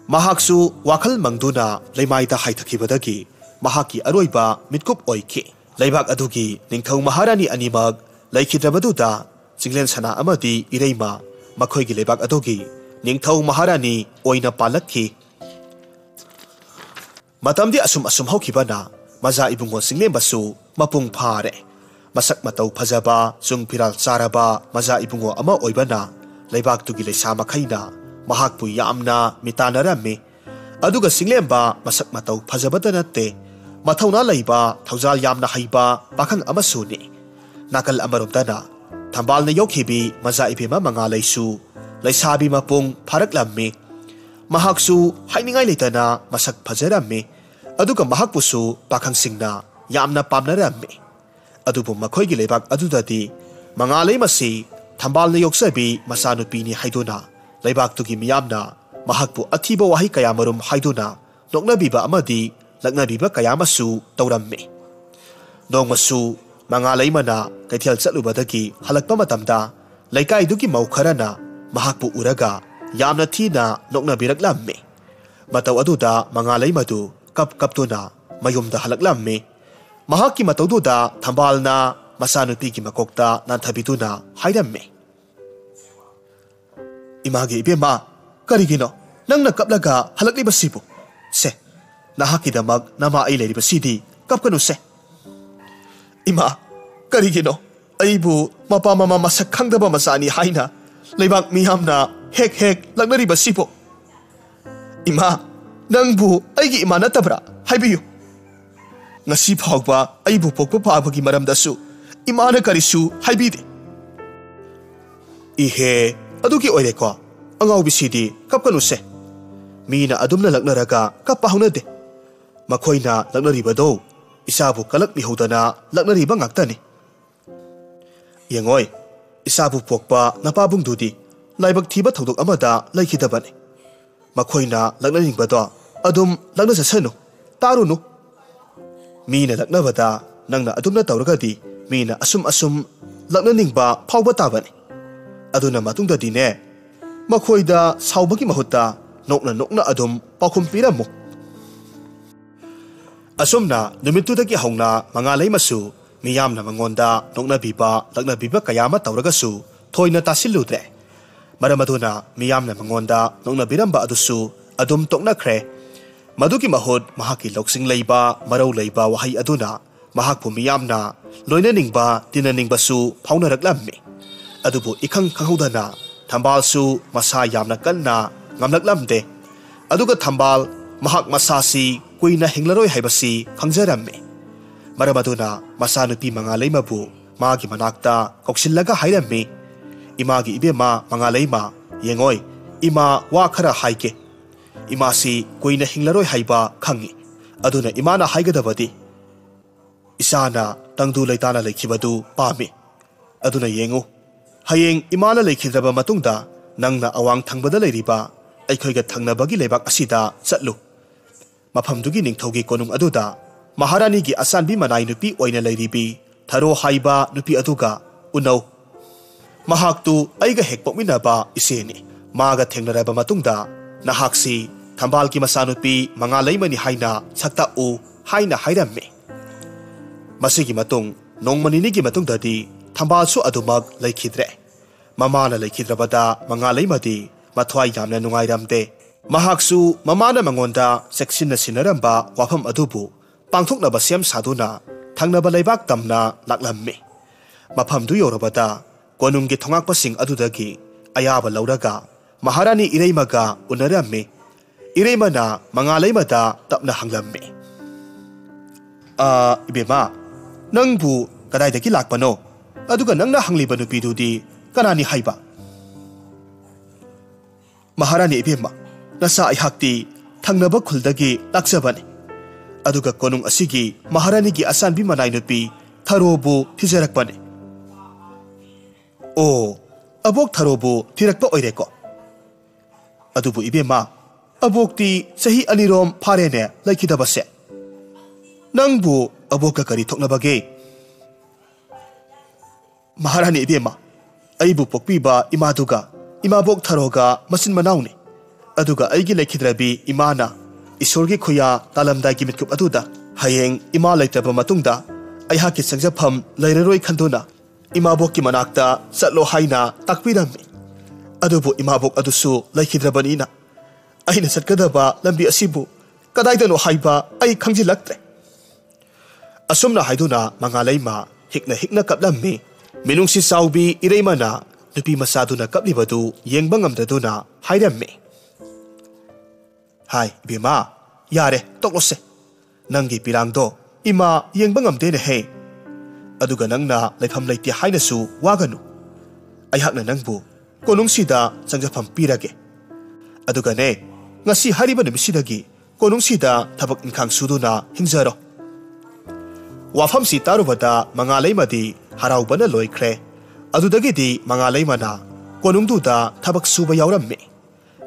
ꯃꯍꯥꯛꯁꯨ ꯋꯥꯈꯜ ꯃꯪꯗꯨꯅ ꯂꯩꯃꯥꯏꯗ ꯍꯥꯏꯊꯈꯤꯕꯗꯒꯤ ꯃꯍꯥꯛꯀꯤ ꯑꯔꯣꯏꯕ ꯃꯤꯠꯀꯨꯞ ꯑꯣꯏꯈꯤ꯫ ꯂꯩꯕꯥꯛ ꯑꯗꯨꯒꯤ ꯅꯤꯡꯊꯧ ꯃꯍꯥꯔꯥꯅꯤ ꯑꯅꯤꯃꯛ ꯂꯩꯈꯤꯗ꯭ꯔꯕꯗꯨꯗ ꯆꯤꯡꯂꯦꯟ ꯁꯅꯥ ꯑꯃꯗꯤ ꯏꯔꯩꯃ ꯃꯈꯣꯏꯒꯤ ꯂꯩꯕꯥꯛ ꯑꯗꯨꯒꯤ ꯅꯤꯡꯊꯧ ꯃꯍꯥꯔꯥꯅꯤ ꯑꯣꯏꯅ ꯄꯥꯜꯂꯛꯈꯤ꯫ ꯃꯇꯝꯗꯤ ꯑꯁꯨꯝ ꯑꯁꯨꯝ ꯍꯧꯈꯤꯕꯅ ꯃꯖꯥ ꯏꯕꯨꯡꯉꯣ ꯆꯤꯡꯂꯦꯝꯕꯁꯨ ꯃꯄꯨꯡ ꯐꯥꯔꯦ꯫ ꯃꯁꯛ ꯃꯇꯧ ꯐꯖꯕ, ꯆꯨꯡ ꯐꯤꯔꯥꯜ ꯆꯥꯔꯕ ꯃꯖꯥ ꯏꯕꯨꯡꯉꯣ ꯑꯃ ꯑꯣꯏꯕꯅ ꯂꯩꯕꯥꯛꯇꯨꯒꯤ ꯂꯩꯁꯥ ꯃꯈꯩꯅ ꯃꯍꯥꯛꯄꯨ ꯌꯥꯝꯅ ꯃꯤꯇꯥꯟꯅꯔꯝꯃꯤ꯫ ꯑꯗꯨꯒ ꯆꯤꯡꯂꯦꯝꯕ ꯃꯁꯛ ꯃꯇꯧ ꯐꯖꯕꯇ ꯅꯠꯇꯦ, ꯃꯊꯧꯅꯥ ꯂꯩꯕ, ꯊꯧꯖꯥꯜ ꯌꯥꯝꯅ ꯍꯩꯕ ꯄꯥꯈꯪ ꯑꯃꯁꯨꯅꯤ꯫ ꯅꯥꯀꯜ ꯑꯃꯔꯣꯝꯗꯅ ꯊꯝꯕꯥꯜꯅ ꯌꯣꯛꯈꯤꯕꯤ ꯃꯖꯥ ꯏꯕꯦꯝꯃ ꯃꯉꯥꯂꯩꯁꯨ ꯂꯩꯁꯥꯕꯤ ꯃꯄꯨꯡ ꯐꯥꯔꯛꯂꯝꯃꯤ꯫ ꯃꯍꯥꯛꯁꯨ ꯍꯥꯏꯅꯤꯡꯉꯥꯏ ꯂꯩꯇꯅ ꯃꯁꯛ ꯐꯖꯔꯝꯃꯤ꯫ ꯑꯗꯨꯒ ꯃꯍꯥꯛꯄꯨꯁꯨ ꯄꯥꯈꯪꯁꯤꯡꯅ ꯌꯥꯝꯅ ꯄꯥꯝꯅꯔꯝꯃꯤ꯫ ꯑꯗꯨꯕꯨ ꯃꯈꯣꯏꯒꯤ ꯂꯩꯕꯥꯛ ꯑꯗꯨꯗꯗꯤ ꯃꯉꯥꯂꯩꯃꯁꯤ ꯊꯝꯕꯥꯜꯅ ꯌꯣꯛꯆꯕꯤ ꯃꯆꯥꯅꯨꯄꯤꯅꯤ ꯍꯥꯏꯗꯨꯅ ꯂꯩꯕꯥꯛꯇꯨꯒꯤ ꯃꯤꯌꯥꯝꯅ ꯃꯍꯥꯛꯄꯨ ꯑꯊꯤꯕ ꯋꯥꯍꯩ ꯀꯌꯥꯃꯔꯨꯝ ꯍꯥꯏꯗꯨꯅ ꯅꯣꯛꯅꯕꯤꯕ ꯑꯃꯗꯤ ꯂꯛꯅꯕꯤꯕ ꯀꯌꯥ ꯑꯃꯁꯨ ꯇꯧꯔꯝꯃꯤ꯫ ꯅꯣꯡꯃꯁꯨ ꯃꯉꯥꯂꯩꯃꯅ ꯀꯩꯊꯦꯜ ꯆꯠꯂꯨꯕꯗꯒꯤ ꯍꯜꯂꯛꯄ ꯃꯇꯝꯗ ꯂꯩꯀꯥꯏꯗꯨꯒꯤ ꯃꯧ ꯈꯔꯅ ꯃꯍꯥꯛꯄꯨ ꯎꯔꯒ ꯌꯥꯝꯅ ꯊꯤꯅ ꯅꯣꯛꯅꯕꯤꯔꯛꯂꯝꯃꯤ꯫ ꯃꯇꯧ ꯑꯗꯨꯗ ꯃꯉꯥꯂꯩꯃꯗꯨ ꯀꯞ ꯀꯞꯇꯨꯅ ꯃꯌꯨꯝꯗ ꯍꯜꯂꯛꯂꯝꯃꯤ꯫ ꯃꯍꯥꯛꯀꯤ ꯃꯇꯧꯗꯨꯗ ꯊꯝꯕꯥꯜꯅ ꯃꯆꯥꯅꯨꯄꯤꯒꯤ ꯃꯀꯣꯛꯇ ꯅꯥꯟꯊꯕꯤꯗꯨꯅ ꯍꯥꯏꯔꯝꯃꯤ, "ꯏꯃꯥꯒꯤ ꯏꯕꯦꯝꯃ, ꯀꯔꯤꯒꯤꯅꯣ ꯅꯪꯅ ꯀꯞꯂꯒ ꯍꯜꯂꯛꯂꯤꯕꯁꯤꯕꯨ? ꯁꯦ, ꯅꯍꯥꯛꯀꯤꯗꯃꯛ ꯅꯃꯥ ꯑꯩ ꯂꯩꯔꯤꯕꯁꯤꯗꯤ, ꯀꯞꯀꯅꯨꯁꯦ꯫" "ꯏꯃꯥ, ꯀꯔꯤꯒꯤꯅꯣ ꯑꯩꯕꯨ ꯃꯄꯥ ꯃꯃꯥ ꯃꯁꯛ ꯈꯪꯗꯕ ꯃꯆꯥꯅꯤ ꯍꯥꯏꯅ ꯂꯩꯕꯥꯛ ꯃꯤꯌꯥꯝꯅ ꯍꯦꯛ ꯍꯦꯛ ꯂꯛꯅꯔꯤꯕꯁꯤꯕꯨ? ꯏꯃꯥ, ꯅꯪꯕꯨ ꯑꯩꯒꯤ ꯏꯃꯥ ꯅꯠꯇꯕ꯭ꯔꯥ? ꯍꯥꯏꯕꯤꯌꯨ꯫ ꯉꯁꯤ ꯐꯥꯎꯕ ꯑꯩꯕꯨ ꯄꯣꯛꯄ ꯐꯥꯕꯒꯤ ꯃꯔꯝꯗꯁꯨ ꯏꯃꯥꯅ ꯀꯔꯤꯁꯨ ꯍꯥꯏꯕꯤꯗꯦ꯫" "ꯏꯍꯦ, ꯑꯗꯨꯒꯤ ꯑꯣꯏꯔꯦꯀꯣ꯫ ꯑꯉꯥꯎꯕꯤꯁꯤꯗꯤ, ꯀꯞꯀꯅꯨꯁꯦ꯫ ꯃꯤꯅ ꯑꯗꯨꯝꯅ ꯂꯛꯅꯔꯒ ꯀꯞꯄ ꯍꯧꯅꯗꯦ꯫ ꯃꯈꯣꯏꯅ ꯂꯛꯅꯔꯤꯕꯗꯣ ꯏꯆꯥꯕꯨ ꯀꯂꯛ ꯃꯤꯍꯧꯗꯅ ꯂꯛꯅꯔꯤꯕ ꯉꯥꯛꯇꯅꯤ꯫ ꯌꯦꯡꯉꯣꯏ, ꯏꯆꯥꯕꯨ ꯄꯣꯛꯄ ꯅꯄꯥꯕꯨꯡꯗꯨꯗꯤ ꯂꯥꯏꯕꯛ ꯊꯤꯕ ꯊꯧꯗꯣꯛ ꯑꯃꯗ ꯂꯩꯈꯤꯗꯕꯅꯤ꯫ ꯃꯈꯣꯏꯅ ꯂꯛꯅꯅꯤꯡꯕꯗꯣ ꯑꯗꯨꯝ ꯂꯛꯅꯖꯁꯅꯨ, ꯇꯥꯔꯨꯅꯨ꯫ ꯃꯤꯅ ꯂꯛꯅꯕꯗ ꯅꯪꯅ ꯑꯗꯨꯝꯅ ꯇꯧꯔꯒꯗꯤ ꯃꯤꯅ ꯑꯁꯨꯝ ꯑꯁꯨꯝ ꯂꯛꯅꯅꯤꯡꯕ ꯐꯥꯎꯕ ꯇꯥꯕꯅꯤ꯫ ꯑꯗꯨꯅ ꯃꯇꯨꯡꯗꯗꯤꯅꯦ, ꯃꯈꯣꯏꯗ ꯁꯥꯎꯕꯒꯤ ꯃꯍꯨꯠꯇ ꯅꯣꯛꯅ ꯅꯣꯛꯅ ꯑꯗꯨꯝ ꯄꯥꯎꯈꯨꯝ ꯄꯤꯔꯝꯃꯨ꯫" ꯑꯁꯨꯝꯅ ꯅꯨꯃꯤꯠꯇꯨꯗꯒꯤ ꯍꯧꯅ ꯃꯉꯥꯂꯩꯃꯁꯨ ꯃꯤꯌꯥꯝꯅ ꯃꯉꯣꯟꯗ ꯅꯣꯛꯅꯕꯤꯕ, ꯂꯛꯅꯕꯤꯕ ꯀꯌꯥ ꯑꯃ ꯇꯧꯔꯒꯁꯨ ꯊꯣꯏꯅ ꯇꯥꯁꯤꯜꯂꯨꯗ꯭ꯔꯦ꯫ ꯃꯔꯝ ꯑꯗꯨꯅ ꯃꯤꯌꯥꯝꯅ ꯃꯉꯣꯟꯗ ꯅꯣꯛꯅꯕꯤꯔꯝꯕ ꯑꯗꯨꯁꯨ ꯑꯗꯨꯝ ꯇꯣꯛꯅꯈ꯭ꯔꯦ꯫ ꯃꯗꯨꯒꯤ ꯃꯍꯨꯠ ꯃꯍꯥꯛꯀꯤ ꯂꯧꯁꯤꯡ ꯂꯩꯕ, ꯃꯔꯧ ꯂꯩꯕ ꯋꯥꯍꯩ ꯑꯗꯨꯅ ꯃꯍꯥꯛꯄꯨ ꯃꯤꯌꯥꯝꯅ ꯂꯣꯏꯅꯅꯤꯡꯕ, ꯇꯤꯟꯅꯅꯤꯡꯕꯁꯨ ꯐꯥꯎꯅꯔꯛꯂꯝꯃꯤ꯫ ꯑꯗꯨꯕꯨ ꯏꯈꯪ ꯈꯪꯍꯧꯗꯅ ꯊꯝꯕꯥꯜꯁꯨ ꯃꯁꯥ ꯌꯥꯝꯅ ꯀꯟꯅ ꯉꯝꯂꯛꯂꯝꯗꯦ꯫ ꯑꯗꯨꯒ ꯊꯝꯕꯥꯜ ꯃꯍꯥꯛ ꯃꯁꯥꯁꯤ ꯀꯨꯏꯅ ꯍꯤꯡꯂꯔꯣꯏ ꯍꯥꯏꯕꯁꯤ ꯈꯪꯖꯔꯝꯃꯤ꯫ ꯃꯔꯝ ꯑꯗꯨꯅ ꯃꯆꯥꯅꯨꯄꯤ ꯃꯉꯥꯂꯩꯃꯕꯨ ꯃꯥꯒꯤ ꯃꯅꯥꯛꯇ ꯀꯧꯁꯤꯜꯂꯒ ꯍꯥꯏꯔꯝꯃꯤ, "ꯏꯃꯥꯒꯤ ꯏꯕꯦꯝꯃ ꯃꯉꯥꯂꯩꯃ, ꯌꯦꯡꯉꯣꯏ, ꯏꯃꯥ ꯋꯥ ꯈꯔ ꯍꯥꯏꯒꯦ꯫ ꯏꯃꯥꯁꯤ ꯀꯨꯏꯅ ꯍꯤꯡꯂꯔꯣꯏ ꯍꯥꯏꯕ ꯈꯪꯏ꯫ ꯑꯗꯨꯅ ꯏꯃꯥꯅ ꯍꯥꯏꯒꯗꯕꯗꯤ, ꯏꯆꯥꯅ ꯇꯪꯗꯨ ꯂꯩꯇꯥꯅ ꯂꯩꯈꯤꯕꯗꯨ ꯄꯥꯝꯃꯤ꯫ ꯑꯗꯨꯅ ꯌꯦꯡꯉꯨ, ꯍꯌꯦꯡ ꯏꯃꯥꯅ ꯂꯩꯈꯤꯗ꯭ꯔꯕ ꯃꯇꯨꯡꯗ ꯅꯪꯅ ꯑꯋꯥꯡ ꯊꯪꯕꯗ ꯂꯩꯔꯤꯕ ꯑꯩꯈꯣꯏꯒ ꯊꯪꯅꯕꯒꯤ ꯂꯩꯕꯥꯛ ꯑꯁꯤꯗ ꯆꯠꯂꯨ꯫ ꯃꯐꯝꯗꯨꯒꯤ ꯅꯤꯡꯊꯧꯒꯤ ꯀꯣꯅꯨꯡ ꯑꯗꯨꯗ ꯃꯍꯥꯔꯥꯅꯤꯒꯤ ꯑꯆꯥꯟꯕꯤ ꯃꯅꯥꯏ ꯅꯨꯄꯤ ꯑꯣꯏꯅ ꯂꯩꯔꯤꯕꯤ ꯊꯔꯣ ꯍꯥꯏꯕ ꯅꯨꯄꯤ ꯑꯗꯨꯒ ꯎꯅꯧ꯫ ꯃꯍꯥꯛꯇꯨ ꯑꯩꯒ ꯍꯦꯛ ꯄꯣꯛꯃꯤꯟꯅꯕ ꯏꯆꯦꯅꯤ꯫ ꯃꯥꯒ ꯊꯦꯡꯅꯔꯕ ꯃꯇꯨꯡꯗ ꯅꯍꯥꯛꯁꯤ ꯊꯝꯕꯥꯜꯒꯤ ꯃꯆꯥꯅꯨꯄꯤ ꯃꯉꯥꯂꯩꯃꯅꯤ ꯍꯥꯏꯅ ꯁꯛ ꯇꯥꯛꯎ" ꯍꯥꯏꯅ ꯍꯥꯏꯔꯝꯃꯤ꯫ ꯃꯁꯤꯒꯤ ꯃꯇꯨꯡ ꯅꯣꯡꯃ ꯅꯤꯅꯤꯒꯤ ꯃꯇꯨꯡꯗꯗꯤ ꯊꯝꯕꯥꯜꯁꯨ ꯑꯗꯨꯃꯛ ꯂꯩꯈꯤꯗ꯭ꯔꯦ꯫ ꯃꯃꯥꯅ ꯂꯩꯈꯤꯗ꯭ꯔꯕꯗ ꯃꯉꯥꯂꯩꯃꯗꯤ ꯃꯊ꯭ꯋꯥꯏ ꯌꯥꯝꯅ ꯅꯨꯡꯉꯥꯏꯔꯝꯗꯦ꯫ ꯃꯍꯥꯛꯁꯨ ꯃꯃꯥꯅ ꯃꯉꯣꯟꯗ ꯆꯦꯛꯁꯤꯟꯅ ꯁꯤꯟꯅꯔꯝꯕ ꯋꯥꯐꯝ ꯑꯗꯨꯕꯨ ꯄꯥꯡꯊꯣꯛꯅꯕ ꯁꯦꯝ ꯁꯥꯗꯨꯅ ꯊꯪꯅꯕ ꯂꯩꯕꯥꯛ ꯇꯝꯅ ꯂꯥꯛꯂꯝꯃꯤ꯫ ꯃꯐꯝꯗꯨ ꯌꯧꯔꯕꯗ ꯀꯣꯅꯨꯡꯒꯤ ꯊꯣꯉꯥꯛꯄꯁꯤꯡ ꯑꯗꯨꯗꯒꯤ ꯑꯌꯥꯕ ꯂꯧꯔꯒ ꯃꯍꯥꯔꯥꯅꯤ ꯏꯔꯩꯃꯒ ꯎꯅꯔꯝꯃꯤ꯫ ꯏꯔꯩꯃꯅ ꯃꯉꯥꯂꯩꯃꯗ ꯇꯞꯅ ꯍꯪꯂꯝꯃꯤ, "ꯑ, ꯏꯕꯦꯝꯃ, ꯅꯪꯕꯨ ꯀꯗꯥꯏꯗꯒꯤ ꯂꯥꯛꯄꯅꯣ? ꯑꯗꯨꯒ ꯅꯪꯅ ꯍꯪꯂꯤꯕ ꯅꯨꯄꯤꯗꯨꯗꯤ ꯀꯅꯥꯅꯤ ꯍꯥꯏꯕ?" "ꯃꯍꯥꯔꯥꯅꯤ ꯏꯕꯦꯝꯃ, ꯅꯆꯥ ꯑꯩꯍꯥꯛꯇꯤ ꯊꯪꯅꯕ ꯈꯨꯜꯗꯒꯤ ꯂꯥꯛꯆꯕꯅꯤ꯫ ꯑꯗꯨꯒ ꯀꯣꯅꯨꯡ ꯑꯁꯤꯒꯤ ꯃꯍꯥꯔꯥꯅꯤꯒꯤ ꯑꯆꯥꯟꯕꯤ ꯃꯅꯥꯏ ꯅꯨꯄꯤ ꯊꯔꯣꯕꯨ ꯊꯤꯖꯔꯛꯄꯅꯤ꯫" "ꯑꯣ, ꯑꯕꯣꯛ ꯊꯔꯣꯕꯨ ꯊꯤꯔꯛꯄ ꯑꯣꯏꯔꯦꯀꯣ꯫ ꯑꯗꯨꯕꯨ ꯏꯕꯦꯝꯃ, ꯑꯕꯣꯛꯇꯤ ꯆꯍꯤ ꯑꯅꯤꯔꯣꯝ ꯐꯥꯔꯦꯅꯦ ꯂꯩꯈꯤꯗꯕꯁꯦ꯫ ꯅꯪꯕꯨ ꯑꯕꯣꯛꯀ ꯀꯔꯤ ꯊꯣꯛꯅꯕꯒꯦ?" "ꯃꯍꯥꯔꯥꯅꯤ ꯏꯕꯦꯝꯃ, ꯑꯩꯕꯨ ꯄꯣꯛꯄꯤꯕ ꯏꯃꯥꯗꯨꯒ ꯏꯃꯥꯕꯣꯛ ꯊꯔꯣꯒ ꯃꯆꯤꯟ ꯃꯅꯥꯎꯅꯤ꯫ ꯑꯗꯨꯒ ꯑꯩꯒꯤ ꯂꯩꯈꯤꯗ꯭ꯔꯕꯤ ꯏꯃꯥꯅ ꯏꯁꯣꯔꯒꯤ ꯈꯨꯌꯥ ꯇꯥꯂꯝꯗꯥꯏꯒꯤ ꯃꯤꯠꯀꯨꯞ ꯑꯗꯨꯗ ꯍꯌꯦꯡ ꯏꯃꯥ ꯂꯩꯇ꯭ꯔꯕ ꯃꯇꯨꯡꯗ ꯑꯩꯍꯥꯛꯀꯤ ꯆꯪꯖꯐꯝ ꯂꯩꯔꯔꯣꯏ ꯈꯟꯗꯨꯅ ꯏꯃꯥꯕꯣꯛꯀꯤ ꯃꯅꯥꯛꯇ ꯆꯠꯂꯣ ꯍꯥꯏꯅ ꯇꯥꯛꯄꯤꯔꯝꯃꯤ꯫ ꯑꯗꯨꯕꯨ ꯏꯃꯥꯕꯣꯛ ꯑꯗꯨꯁꯨ ꯂꯩꯈꯤꯗ꯭ꯔꯕꯅꯤꯅ ꯑꯩꯅ ꯆꯠꯀꯗꯕ ꯂꯝꯕꯤ ꯑꯁꯤꯕꯨ ꯀꯗꯥꯏꯗꯅꯣ ꯍꯥꯏꯕ ꯑꯩ ꯈꯪꯖꯤꯜꯂꯛꯇ꯭ꯔꯦ꯫ ꯑꯁꯨꯝꯅ ꯍꯥꯏꯗꯨꯅ ꯃꯉꯥꯂꯩꯃ ꯍꯤꯛꯅ ꯍꯤꯛꯅ ꯀꯞꯂꯝꯃꯤ꯫ ꯃꯤꯅꯨꯡꯁꯤ ꯆꯥꯎꯕꯤ ꯏꯔꯩꯃꯅ ꯅꯨꯄꯤ ꯃꯆꯥꯗꯨꯅ ꯀꯞꯂꯤꯕꯗꯨ ꯌꯦꯡꯕ ꯉꯝꯗꯗꯨꯅ ꯍꯥꯏꯔꯝꯃꯤ, "ꯍꯥꯏ, ꯏꯕꯦꯝꯃ, ꯌꯥꯔꯦ, ꯇꯣꯛꯂꯣꯁꯦ꯫ ꯅꯪꯒꯤ ꯄꯤꯔꯥꯡꯗꯣ ꯏꯃꯥ ꯌꯦꯡꯕ ꯉꯝꯗꯦꯅꯦꯍꯦ꯫ ꯑꯗꯨꯒ ꯅꯪꯅ ꯂꯩꯐꯝ ꯂꯩꯇꯦ ꯍꯥꯏꯅꯁꯨ ꯋꯥꯒꯅꯨ꯫ ꯑꯩꯍꯥꯛꯅ ꯅꯪꯕꯨ ꯀꯣꯅꯨꯡꯁꯤꯗ ꯆꯪꯖꯐꯝ ꯄꯤꯔꯒꯦ꯫ ꯑꯗꯨꯒꯅꯦ, ꯉꯁꯤ ꯍꯥꯏꯔꯤꯕ ꯅꯨꯃꯤꯠꯁꯤꯗꯒꯤ ꯀꯣꯅꯨꯡꯁꯤꯗ ꯊꯕꯛ ꯏꯪꯈꯥꯡ ꯁꯨꯗꯨꯅ ꯍꯤꯡꯖꯔꯣ꯫" ꯋꯥꯐꯝꯁꯤ ꯇꯥꯔꯨꯕꯗ ꯃꯉꯥꯂꯩꯃꯗꯤ ꯍꯔꯥꯎꯕꯅ ꯂꯣꯏꯈ꯭ꯔꯦ꯫ ꯑꯗꯨꯗꯒꯤꯗꯤ ꯃꯉꯥꯂꯩꯃꯅ ꯀꯣꯅꯨꯡꯗꯨꯗ ꯊꯕꯛ ꯁꯨꯕ ꯌꯥꯎꯔꯝꯃꯤ꯫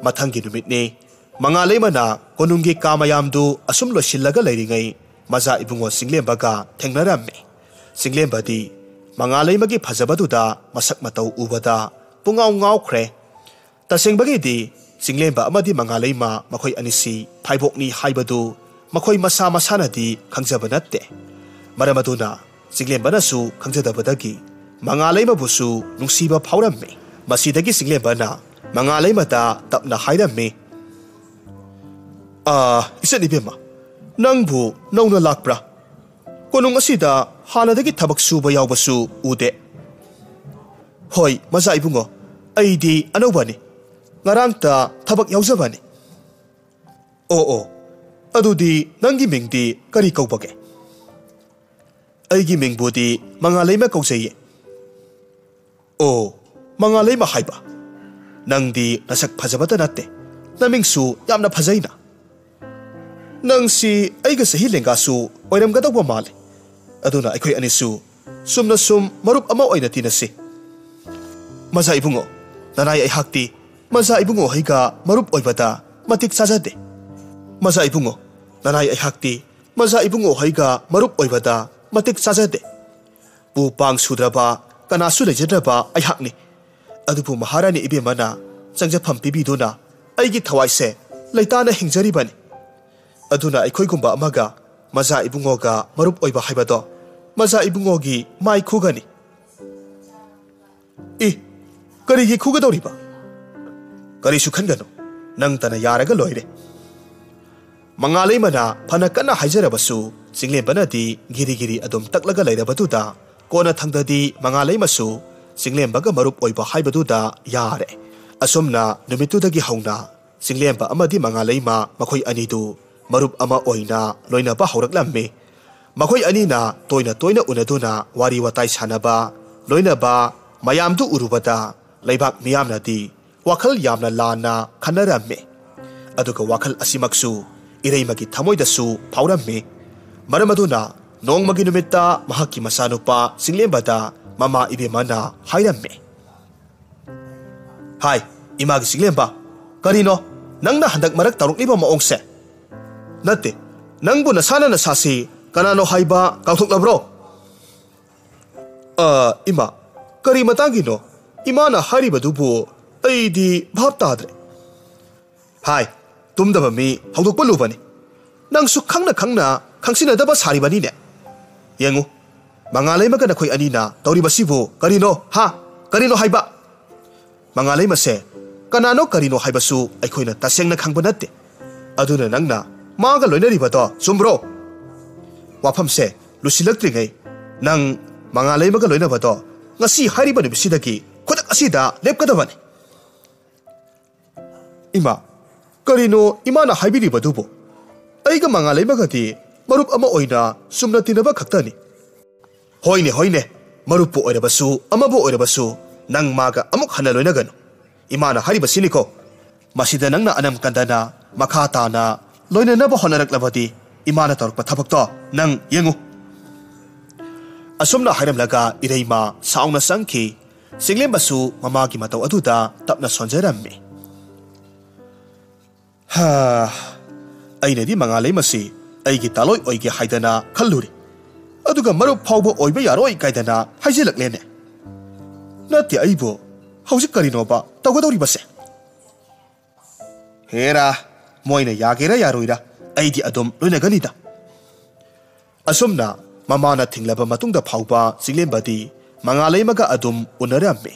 ꯃꯊꯪꯒꯤ ꯅꯨꯃꯤꯠꯅꯤ꯫ ꯃꯉꯥꯂꯩꯃꯅ ꯀꯣꯅꯨꯡꯒꯤ ꯀꯥ ꯃꯌꯥꯝꯗꯨ ꯑꯁꯨꯝ ꯂꯣꯏꯁꯤꯜꯂꯒ ꯂꯩꯔꯤꯉꯩ, ꯃꯖꯥ ꯏꯕꯨꯡꯉꯣ ꯆꯤꯡꯂꯦꯝꯕꯒ ꯊꯦꯡꯅꯔꯝꯃꯤ꯫ ꯆꯤꯡꯂꯦꯝꯕꯗꯤ ꯃꯉꯥꯂꯩꯃꯒꯤ ꯐꯖꯕꯗꯨꯗ ꯃꯁꯛ ꯃꯇꯧ ꯎꯕꯗ ꯄꯨꯡꯉꯥꯎ ꯉꯥꯎꯈ꯭ꯔꯦ꯫ ꯇꯁꯦꯡꯕꯒꯤꯗꯤ ꯆꯤꯡꯂꯦꯝꯕ ꯑꯃꯗꯤ ꯃꯉꯥꯂꯩꯃ ꯃꯈꯣꯏ ꯑꯅꯤꯁꯤ ꯐꯥꯏꯕꯣꯛꯅꯤ ꯍꯥꯏꯕꯗꯨ ꯃꯈꯣꯏ ꯃꯁꯥ ꯃꯁꯥꯅꯗꯤ ꯈꯪꯖꯕ ꯅꯠꯇꯦ꯫ ꯃꯔꯝ ꯑꯗꯨꯅ ꯆꯤꯡꯂꯦꯝꯕꯅꯁꯨ ꯈꯪꯖꯗꯕꯗꯒꯤ ꯃꯉꯥꯂꯩꯃꯕꯨꯁꯨ ꯅꯨꯡꯁꯤꯕ ꯐꯥꯎꯔꯝꯃꯤ꯫ ꯃꯁꯤꯗꯒꯤ ꯆꯤꯡꯂꯦꯝꯕꯅ ꯃꯉꯥꯂꯩꯃꯗ ꯇꯞꯅ ꯍꯥꯏꯔꯝꯃꯤ, "ꯑꯥ, ꯏꯆꯟ ꯏꯕꯦꯝꯃ, ꯅꯪꯕꯨ ꯅꯧꯅ ꯂꯥꯛꯄ꯭ꯔꯥ? ꯀꯣꯅꯨꯡ ꯑꯁꯤꯗ ꯍꯥꯟꯅꯗꯒꯤ ꯊꯕꯛ ꯁꯨꯕ ꯌꯥꯎꯕꯁꯨ ꯎꯗꯦ꯫" "ꯍꯣꯏ, ꯃꯖꯥ ꯏꯕꯨꯡꯉꯣ, ꯑꯩꯗꯤ ꯑꯅꯧꯕꯅꯤ꯫ ꯉꯔꯥꯡꯇ ꯊꯕꯛ ꯌꯥꯎꯖꯕꯅꯤ꯫" "ꯑꯣ, ꯑꯣ, ꯑꯗꯨꯗꯤ ꯅꯪꯒꯤ ꯃꯤꯡꯗꯤ ꯀꯔꯤ ꯀꯧꯕꯒꯦ?" "ꯑꯩꯒꯤ ꯃꯤꯡꯕꯨꯗꯤ ꯃꯉꯥꯂꯩꯃ ꯀꯧꯖꯩꯌꯦ꯫" "ꯑꯣ, ꯃꯉꯥꯂꯩꯃ ꯍꯥꯏꯕ? ꯅꯪꯗꯤ ꯅꯁꯛ ꯐꯖꯕꯇ ꯅꯠꯇꯦ, ꯅꯃꯤꯡꯁꯨ ꯌꯥꯝꯅ ꯐꯖꯩꯅ꯫ ꯅꯪꯁꯤ ꯑꯩꯒ ꯆꯍꯤ ꯂꯦꯡꯒꯥꯁꯨ ꯑꯣꯏꯔꯝꯒꯗꯧꯕ ꯃꯥꯜꯂꯦ꯫ ꯑꯗꯨꯅ ꯑꯩꯈꯣꯏ ꯑꯅꯤꯁꯨ ꯆꯨꯝꯅ ꯁꯨꯝ ꯃꯔꯨꯞ ꯑꯃ ꯑꯣꯏꯅ ꯇꯤꯟꯅꯁꯤ꯫" "ꯃꯖꯥ ꯏꯕꯨꯡꯉꯣ, ꯅꯅꯥꯏ ꯑꯩꯍꯥꯛꯇꯤ ꯃꯖꯥ ꯏꯕꯨꯡꯉꯣ ꯍꯣꯏꯒ ꯃꯔꯨꯞ ꯑꯣꯏꯕꯗ ꯃꯇꯤꯛ ꯆꯥꯖꯗꯦ꯫ ꯃꯖꯥ ꯏꯕꯨꯡꯉꯣ, ꯅꯅꯥꯏ ꯑꯩꯍꯥꯛꯇꯤ ꯃꯖꯥ ꯏꯕꯨꯡꯉꯣ ꯍꯣꯏꯒ ꯃꯔꯨꯞ ꯑꯣꯏꯕꯗ ꯃꯇꯤꯛ ꯆꯥꯖꯗꯦ꯫ ꯄꯨ ꯄꯥꯡ ꯁꯨꯗ꯭ꯔꯕ, ꯀꯅꯥꯁꯨ ꯂꯩꯖꯗ꯭ꯔꯕ ꯑꯩꯍꯥꯛꯅꯤ꯫ ꯑꯗꯨꯕꯨ ꯃꯍꯥꯔꯥꯅꯤ ꯏꯕꯦꯝꯃꯅ ꯆꯪꯖꯐꯝ ꯄꯤꯕꯤꯗꯨꯅ ꯑꯩꯒꯤ ꯊꯋꯥꯏꯁꯦ ꯂꯩꯇꯥꯅ ꯍꯤꯡꯖꯔꯤꯕꯅꯤ꯫ ꯑꯗꯨꯅ ꯑꯩꯈꯣꯏꯒꯨꯝꯕ ꯑꯃꯒ ꯃꯖꯥ ꯏꯕꯨꯡꯉꯣꯒ ꯃꯔꯨꯞ ꯑꯣꯏꯕ ꯍꯥꯏꯕꯗꯣ ꯃꯖꯥ ꯏꯕꯨꯡꯉꯣꯒꯤ ꯃꯥꯏ ꯈꯨꯒꯅꯤ꯫" "ꯏ, ꯀꯔꯤꯒꯤ ꯈꯨꯒꯗꯧꯔꯤꯕ? ꯀꯔꯤꯁꯨ ꯈꯟꯒꯅꯨ, ꯅꯪꯇꯅ ꯌꯥꯔꯒ ꯂꯣꯏꯔꯦ꯫" ꯃꯉꯥꯂꯩꯃꯅ ꯐꯅ ꯀꯟꯅ ꯍꯥꯏꯖꯔꯕꯁꯨ, ꯆꯤꯡꯂꯦꯝꯕꯅꯗꯤ ꯒꯤꯔꯤ ꯒꯤꯔꯤ ꯑꯗꯨꯝ ꯇꯛꯂꯒ ꯂꯩꯔꯕꯗꯨꯗ, ꯀꯣꯟꯅꯊꯪꯗꯗꯤ ꯃꯉꯥꯂꯩꯃꯁꯨ ꯆꯤꯡꯂꯦꯝꯕꯒ ꯃꯔꯨꯞ ꯑꯣꯏꯕ ꯍꯥꯏꯕꯗꯨꯗ ꯌꯥꯔꯦ꯫ ꯑꯁꯨꯝꯅ ꯅꯨꯃꯤꯠꯇꯨꯗꯒꯤ ꯍꯧꯅ ꯆꯤꯡꯂꯦꯝꯕ ꯑꯃꯗꯤ ꯃꯉꯥꯂꯩꯃ ꯃꯈꯣꯏ ꯑꯅꯤꯗꯨ ꯃꯔꯨꯞ ꯑꯃ ꯑꯣꯏꯅ ꯂꯣꯏꯅꯕ ꯍꯧꯔꯛꯂꯝꯃꯤ꯫ ꯃꯈꯣꯏ ꯑꯅꯤꯅ ꯇꯣꯏꯅ ꯇꯣꯏꯅ ꯎꯅꯗꯨꯅ ꯋꯥꯔꯤ ꯋꯥꯇꯥꯏ ꯁꯥꯟꯅꯕ, ꯂꯣꯏꯅꯕ ꯃꯌꯥꯝꯗꯨ ꯎꯔꯨꯕꯗ ꯂꯩꯕꯥꯛ ꯃꯤꯌꯥꯝꯅꯗꯤ ꯋꯥꯈꯜ ꯌꯥꯝꯅ ꯂꯥꯟꯅ ꯈꯟꯅꯔꯝꯃꯤ꯫ ꯑꯗꯨꯒ ꯋꯥꯈꯜ ꯑꯁꯤꯃꯛꯁꯨ ꯏꯔꯩꯃꯒꯤ ꯊꯃꯣꯏꯗꯁꯨ ꯐꯥꯎꯔꯝꯃꯤ꯫ ꯃꯔꯝ ꯑꯗꯨꯅ ꯅꯣꯡꯃꯒꯤ ꯅꯨꯃꯤꯠꯇ ꯃꯍꯥꯛꯀꯤ ꯃꯆꯥꯅꯨꯄꯥ ꯆꯤꯡꯂꯦꯝꯕꯗ ꯃꯃꯥ ꯏꯕꯦꯝꯃꯅ ꯍꯥꯏꯔꯝꯃꯤ꯫ ꯍꯥꯏ, ꯏꯃꯥꯒꯤ ꯆꯤꯡꯂꯦꯝꯕ, ꯀꯔꯤꯅꯣ ꯅꯪꯅ ꯍꯟꯗꯛ ꯃꯔꯛ ꯇꯧꯔꯛꯂꯤꯕ ꯃꯑꯣꯡꯁꯦ? ꯅꯠꯇꯦ, ꯅꯪꯕꯨ ꯅꯁꯥꯅ ꯅꯁꯥꯁꯤ ꯀꯅꯥꯅꯣ ꯍꯥꯏꯕ ꯀꯥꯎꯊꯣꯛꯂꯕ꯭ꯔꯣ? ꯑ, ꯏꯃꯥ, ꯀꯔꯤ ꯃꯇꯥꯡꯒꯤꯅꯣ? ꯏꯃꯥꯅ ꯍꯥꯏꯔꯤꯕꯗꯨꯕꯨ ꯑꯩꯗꯤ ꯚꯥꯞ ꯇꯥꯗ꯭ꯔꯦ꯫ ꯍꯥꯏ, ꯇꯨꯝꯗꯕ ꯃꯤ ꯍꯧꯗꯣꯛꯄ ꯂꯨꯕꯅꯤ꯫ ꯅꯪꯁꯨ ꯈꯪꯅ ꯈꯪꯅ ꯈꯪꯁꯤꯟꯅꯗꯕ ꯁꯥꯔꯤꯕꯅꯤꯅꯦ꯫ ꯌꯦꯡꯉꯨ, ꯃꯉꯥꯂꯩꯃꯒ ꯅꯈꯣꯏ ꯑꯅꯤꯅ ꯇꯧꯔꯤꯕꯁꯤꯕꯨ ꯀꯔꯤꯅꯣ, ꯍꯥ? ꯀꯔꯤꯅꯣ ꯍꯥꯏꯕ? ꯃꯉꯥꯂꯩꯃꯁꯦ ꯀꯅꯥꯅꯣ ꯀꯔꯤꯅꯣ ꯍꯥꯏꯕꯁꯨ ꯑꯩꯈꯣꯏꯅ ꯇꯁꯦꯡꯅ ꯈꯪꯕ ꯅꯠꯇꯦ꯫ ꯑꯗꯨꯅ ꯅꯪꯅ ꯃꯥꯒ ꯂꯣꯏꯅꯔꯤꯕꯗꯣ ꯆꯨꯝꯕ꯭ꯔꯣ? ꯋꯥꯐꯝꯁꯦ ꯂꯨꯁꯤꯜꯂꯛꯇ꯭ꯔꯤꯉꯩ ꯅꯪ ꯃꯉꯥꯂꯩꯃꯒ ꯂꯣꯏꯅꯕꯗꯣ ꯉꯁꯤ ꯍꯥꯏꯔꯤꯕ ꯅꯨꯃꯤꯠꯁꯤꯗꯒꯤ ꯈꯨꯗꯛ ꯑꯁꯤꯗ ꯂꯦꯞꯀꯗꯕꯅꯤ꯫ ꯏꯃꯥ, ꯀꯔꯤꯅꯣ ꯏꯃꯥꯅ ꯍꯥꯏꯕꯤꯔꯤꯕꯗꯨꯕꯨ? ꯑꯩꯒ ꯃꯉꯥꯂꯩꯃꯒꯗꯤ ꯃꯔꯨꯞ ꯑꯃ ꯑꯣꯏꯅ ꯆꯨꯝꯅ ꯇꯤꯟꯅꯕ ꯈꯛꯇꯅꯤ꯫ ꯍꯣꯏꯅꯦ, ꯍꯣꯏꯅꯦ, ꯃꯔꯨꯞꯄꯨ ꯑꯣꯏꯔꯕꯁꯨ, ꯑꯃꯕꯨ ꯑꯣꯏꯔꯕꯁꯨ, ꯅꯪ ꯃꯥꯒ ꯑꯃꯨꯛ ꯍꯟꯅ ꯂꯣꯏꯅꯒꯅꯨ꯫ ꯏꯃꯥꯅ ꯍꯥꯏꯔꯤꯕꯁꯤꯅꯤꯀꯣ꯫ ꯃꯁꯤꯗ ꯅꯪꯅ ꯑꯅꯝ ꯀꯟꯗꯅ ꯃꯈꯥ ꯇꯥꯅ ꯂꯣꯏꯅꯅꯕ ꯍꯣꯠꯅꯔꯛꯂꯕꯗꯤ ꯏꯃꯥꯅ ꯇꯧꯔꯛꯄ ꯊꯕꯛꯇꯣ ꯅꯪ ꯌꯦꯡꯉꯨ꯫ ꯑꯁꯨꯝꯅ ꯍꯥꯏꯔꯝꯂꯒ ꯏꯔꯩꯃ ꯁꯥꯎꯅ ꯆꯪꯈꯤ꯫ ꯆꯤꯡꯂꯦꯝꯕꯁꯨ ꯃꯃꯥꯒꯤ ꯃꯇꯧ ꯑꯗꯨꯗ ꯇꯞꯅ ꯁꯣꯟꯖꯔꯝꯃꯤ꯫ ꯍꯥ, ꯑꯩꯅꯗꯤ ꯃꯉꯥꯂꯩꯃꯁꯤ ꯑꯩꯒꯤ ꯇꯥꯂꯣꯏ ꯑꯣꯏꯒꯦ ꯍꯥꯏꯗꯅ ꯈꯜꯂꯨꯔꯤ꯫ ꯑꯗꯨꯒ ꯃꯔꯨꯞ ꯐꯥꯎꯕ ꯑꯣꯏꯕ ꯌꯥꯔꯣꯏ ꯀꯥꯏꯗꯅ ꯍꯥꯏꯖꯤꯜꯂꯛꯂꯦꯅꯦ꯫ ꯅꯠꯇꯦ, ꯑꯩꯕꯨ ꯍꯧꯖꯤꯛ ꯀꯔꯤꯅꯣꯕ ꯇꯧꯒꯗꯧꯔꯤꯕꯁꯦ? ꯍꯦꯔꯥ, ꯃꯣꯏꯅ ꯌꯥꯒꯦꯔꯥ ꯌꯥꯔꯣꯏꯔꯥ, ꯑꯩꯗꯤ ꯑꯗꯨꯝ ꯂꯣꯏꯅꯒꯅꯤꯗ꯫ ꯑꯁꯨꯝꯅ ꯃꯃꯥꯅ ꯊꯤꯡꯂꯕ ꯃꯇꯨꯡꯗ ꯐꯥꯎꯕ ꯆꯤꯡꯂꯦꯝꯕꯗꯤ ꯃꯉꯥꯂꯩꯃꯒ ꯑꯗꯨꯝ ꯎꯅꯔꯝꯃꯤ꯫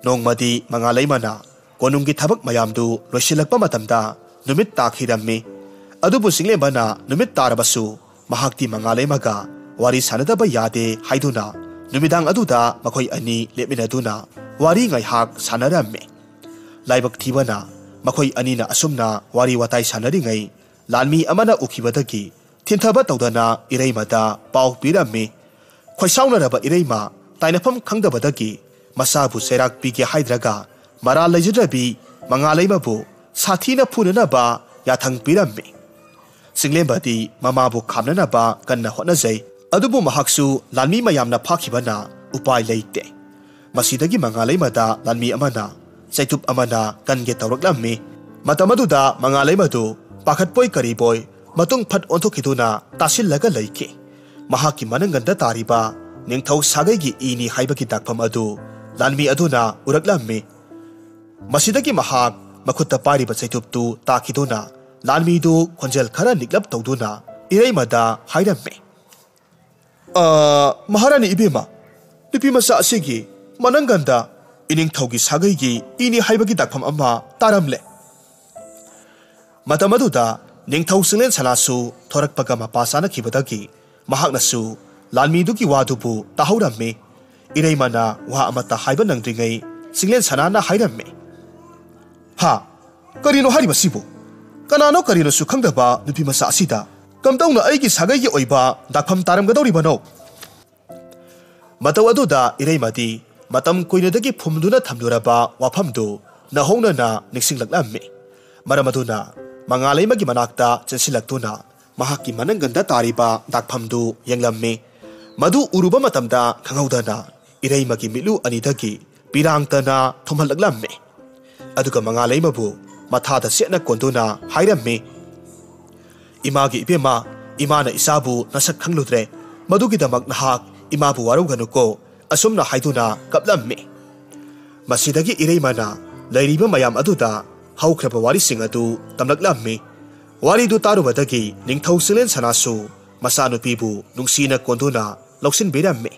ꯅꯣꯡꯃꯗꯤ ꯃꯉꯥꯂꯩꯃꯅ ꯀꯣꯅꯨꯡꯒꯤ ꯊꯕꯛ ꯃꯌꯥꯝꯗꯨ ꯂꯣꯏꯁꯤꯜꯂꯛꯄ ꯃꯇꯝꯗ ꯅꯨꯃꯤꯠ ꯇꯥꯈꯤꯔꯝꯃꯤ꯫ ꯑꯗꯨꯕꯨ ꯆꯤꯡꯂꯦꯝꯕꯅ ꯅꯨꯃꯤꯠ ꯇꯥꯔꯕꯁꯨ ꯃꯍꯥꯛꯇꯤ ꯃꯉꯥꯂꯩꯃꯒ ꯋꯥꯔꯤ ꯁꯥꯟꯅꯗꯕ ꯌꯥꯗꯦ ꯍꯥꯏꯗꯨꯅ ꯅꯨꯃꯤꯗꯥꯡ ꯑꯗꯨꯗ ꯃꯈꯣꯏ ꯑꯅꯤ ꯂꯦꯞꯃꯤꯟꯅꯗꯨꯅ ꯋꯥꯔꯤ ꯉꯥꯏꯍꯥꯛ ꯁꯥꯟꯅꯔꯝꯃꯤ꯫ ꯂꯥꯏꯕꯛ ꯊꯤꯕꯅ ꯃꯈꯣꯏ ꯑꯅꯤꯅ ꯑꯁꯨꯝꯅ ꯋꯥꯔꯤ ꯋꯥꯇꯥꯏ ꯁꯥꯟꯅꯔꯤꯉꯩ ꯂꯥꯟꯃꯤ ꯑꯃꯅ ꯎꯈꯤꯕꯗꯒꯤ ꯊꯤꯟꯊꯕ ꯇꯧꯗꯅ ꯏꯔꯩꯃꯗ ꯄꯥꯎ ꯄꯤꯔꯝꯃꯤ꯫ ꯈꯣꯏꯁꯥꯎꯅꯔꯕ ꯏꯔꯩꯃ ꯇꯥꯏꯅꯐꯝ ꯈꯪꯗꯕꯗꯒꯤ ꯃꯆꯥꯕꯨ ꯆꯩꯔꯥꯛ ꯄꯤꯒꯦ ꯍꯥꯏꯗ꯭ꯔꯒ ꯃꯔꯥꯜ ꯂꯩꯖꯗ꯭ꯔꯕꯤ ꯃꯉꯥꯂꯩꯃꯕꯨ ꯁꯥꯊꯤꯅ ꯐꯨꯅꯅꯕ ꯌꯥꯊꯪ ꯄꯤꯔꯝꯃꯤ꯫ ꯆꯤꯡꯂꯦꯝꯕꯗꯤ ꯃꯃꯥꯕꯨ ꯈꯥꯝꯅꯅꯕ ꯀꯟꯅ ꯍꯣꯠꯅꯖꯩ꯫ ꯑꯗꯨꯕꯨ ꯃꯍꯥꯛꯁꯨ ꯂꯥꯟꯃꯤ ꯃꯌꯥꯝꯅ ꯐꯥꯈꯤꯕꯅ ꯎꯄꯥꯏ ꯂꯩꯇꯦ꯫ ꯃꯁꯤꯗꯒꯤ ꯃꯉꯥꯂꯩꯃꯗ ꯂꯥꯟꯃꯤ ꯑꯃꯅ ꯆꯩꯇꯨꯞ ꯑꯃꯅ ꯀꯟꯒꯦ ꯇꯧꯔꯛꯂꯝꯃꯤ꯫ ꯃꯇꯝ ꯑꯗꯨꯗ ꯃꯉꯥꯂꯩꯃꯗꯨ ꯄꯥꯈꯠꯄꯣꯏ ꯀꯔꯤꯕꯣꯏ ꯃꯇꯨꯡ ꯐꯠ ꯑꯣꯟꯊꯣꯛꯈꯤꯗꯨꯅ ꯇꯥꯁꯤꯜꯂꯒ ꯂꯩꯈꯤ꯫ ꯃꯍꯥꯛꯀꯤ ꯃꯅꯪꯒꯟꯗ ꯇꯥꯔꯤꯕ ꯅꯤꯡꯊꯧ ꯁꯥꯒꯩꯒꯤ ꯏꯅꯤ ꯍꯥꯏꯕꯒꯤ ꯗꯥꯛꯐꯝ ꯑꯗꯨ ꯂꯥꯟꯃꯤ ꯑꯗꯨꯅ ꯎꯔꯛꯂꯝꯃꯤ꯫ ꯃꯁꯤꯗꯒꯤ ꯃꯍꯥꯛ ꯃꯈꯨꯠꯇ ꯄꯥꯏꯔꯤꯕ ꯆꯩꯇꯨꯞꯇꯨ ꯇꯥꯈꯤꯗꯨꯅ ꯂꯥꯟꯃꯤꯗꯨ ꯈꯣꯟꯖꯦꯜ ꯈꯔ ꯅꯤꯛꯂꯞ ꯇꯧꯗꯨꯅ ꯏꯔꯩꯃꯗ ꯍꯥꯏꯔꯝꯃꯤ꯫ "ꯑ, ꯃꯍꯥꯔꯥꯅꯤ ꯏꯕꯦꯝꯃ, ꯅꯨꯄꯤ ꯃꯆꯥ ꯑꯁꯤꯒꯤ ꯃꯅꯪꯒꯟꯗ ꯏꯅꯤꯡꯊꯧꯒꯤ ꯁꯥꯒꯩꯒꯤ ꯏꯅꯤ ꯍꯥꯏꯕꯒꯤ ꯗꯥꯛꯐꯝ ꯑꯃ ꯇꯥꯔꯝꯂꯦ꯫" ꯃꯇꯝ ꯑꯗꯨꯗ ꯅꯤꯡꯊꯧ ꯆꯤꯡꯂꯦꯟ ꯁꯅꯥꯁꯨ ꯊꯣꯔꯛꯄꯒ ꯃꯄꯥ ꯆꯥꯅꯈꯤꯕꯗꯒꯤ ꯃꯍꯥꯛꯅꯁꯨ ꯂꯥꯟꯃꯤꯗꯨꯒꯤ ꯋꯥꯗꯨꯕꯨ ꯇꯥꯍꯧꯔꯝꯃꯤ꯫ ꯏꯔꯩꯃꯅ ꯋꯥ ꯑꯃꯠꯇ ꯍꯥꯏꯕ ꯅꯪꯗ꯭ꯔꯤꯉꯩ ꯆꯤꯡꯂꯦꯟ ꯁꯅꯥꯅ ꯍꯥꯏꯔꯝꯃꯤ꯫ "ꯍꯥ? ꯀꯔꯤꯅꯣ ꯍꯥꯏꯔꯤꯕꯁꯤꯕꯨ? ꯀꯅꯥꯅꯣ ꯀꯔꯤꯅꯣꯁꯨ ꯈꯪꯗꯕ ꯅꯨꯄꯤ ꯃꯆꯥ ꯑꯁꯤꯗ ꯀꯝꯗꯧꯅ ꯑꯩꯒꯤ ꯁꯥꯒꯩꯒꯤ ꯑꯣꯏꯕ ꯗꯥꯛꯐꯝ ꯇꯥꯔꯝꯒꯗꯧꯔꯤꯕꯅꯣ?" ꯃꯇꯧ ꯑꯗꯨꯗ ꯏꯔꯩꯃꯗꯤ ꯃꯇꯝ ꯀꯨꯏꯅꯗꯒꯤ ꯐꯨꯝꯗꯨꯅ ꯊꯝꯂꯨꯔꯕ ꯋꯥꯐꯝꯗꯨ ꯅꯧꯍꯧꯅꯅ ꯅꯤꯡꯁꯤꯡꯂꯛꯂꯝꯃꯤ꯫ ꯃꯔꯝ ꯑꯗꯨꯅ ꯃꯉꯥꯂꯩꯃꯒꯤ ꯃꯅꯥꯛꯇ ꯆꯦꯟꯁꯤꯜꯂꯛꯇꯨꯅ ꯃꯍꯥꯛꯀꯤ ꯃꯅꯪꯒꯟꯗ ꯇꯥꯔꯤꯕ ꯗꯥꯛꯐꯝꯗꯨ ꯌꯦꯡꯂꯝꯃꯤ꯫ ꯃꯗꯨ ꯎꯔꯨꯕ ꯃꯇꯝꯗ ꯈꯪꯍꯧꯗꯅ ꯏꯔꯩꯃꯒꯤ ꯃꯤꯠꯂꯨ ꯑꯅꯤꯗꯒꯤ ꯄꯤꯔꯥꯡꯇꯅ ꯊꯨꯝꯍꯜꯂꯛꯂꯝꯃꯤ꯫ ꯑꯗꯨꯒ ꯃꯉꯥꯂꯩꯃꯕꯨ ꯃꯊꯥꯗ ꯆꯦꯠꯅ ꯀꯣꯟꯗꯨꯅ ꯍꯥꯏꯔꯝꯃꯤ, "ꯏꯃꯥꯒꯤ ꯏꯕꯦꯝꯃ, ꯏꯃꯥꯅ ꯏꯆꯥꯕꯨ ꯅꯁꯛ ꯈꯪꯂꯨꯗ꯭ꯔꯦ꯫ ꯃꯗꯨꯒꯤꯗꯃꯛ ꯅꯍꯥꯛ ꯏꯃꯥꯕꯨ ꯋꯥꯔꯧꯒꯅꯨꯀꯣ," ꯑꯁꯨꯝꯅ ꯍꯥꯏꯗꯨꯅ ꯀꯞꯂꯝꯃꯤ꯫ ꯃꯁꯤꯗꯒꯤ ꯏꯔꯩꯃꯅ ꯂꯩꯔꯤꯕ ꯃꯌꯥꯝ ꯑꯗꯨꯗ ꯍꯧꯈ꯭ꯔꯕ ꯋꯥꯔꯤꯁꯤꯡ ꯑꯗꯨ ꯇꯝꯂꯛꯂꯝꯃꯤ꯫ ꯋꯥꯔꯤꯗꯨ ꯇꯥꯔꯨꯕꯗꯒꯤ ꯅꯤꯡꯊꯧ ꯆꯤꯡꯂꯦꯟ ꯁꯅꯥꯁꯨ ꯃꯆꯥꯅꯨꯄꯤꯕꯨ ꯅꯨꯡꯁꯤꯅ ꯀꯣꯟꯗꯨꯅ ꯂꯧꯁꯤꯟꯕꯤꯔꯝꯃꯤ꯫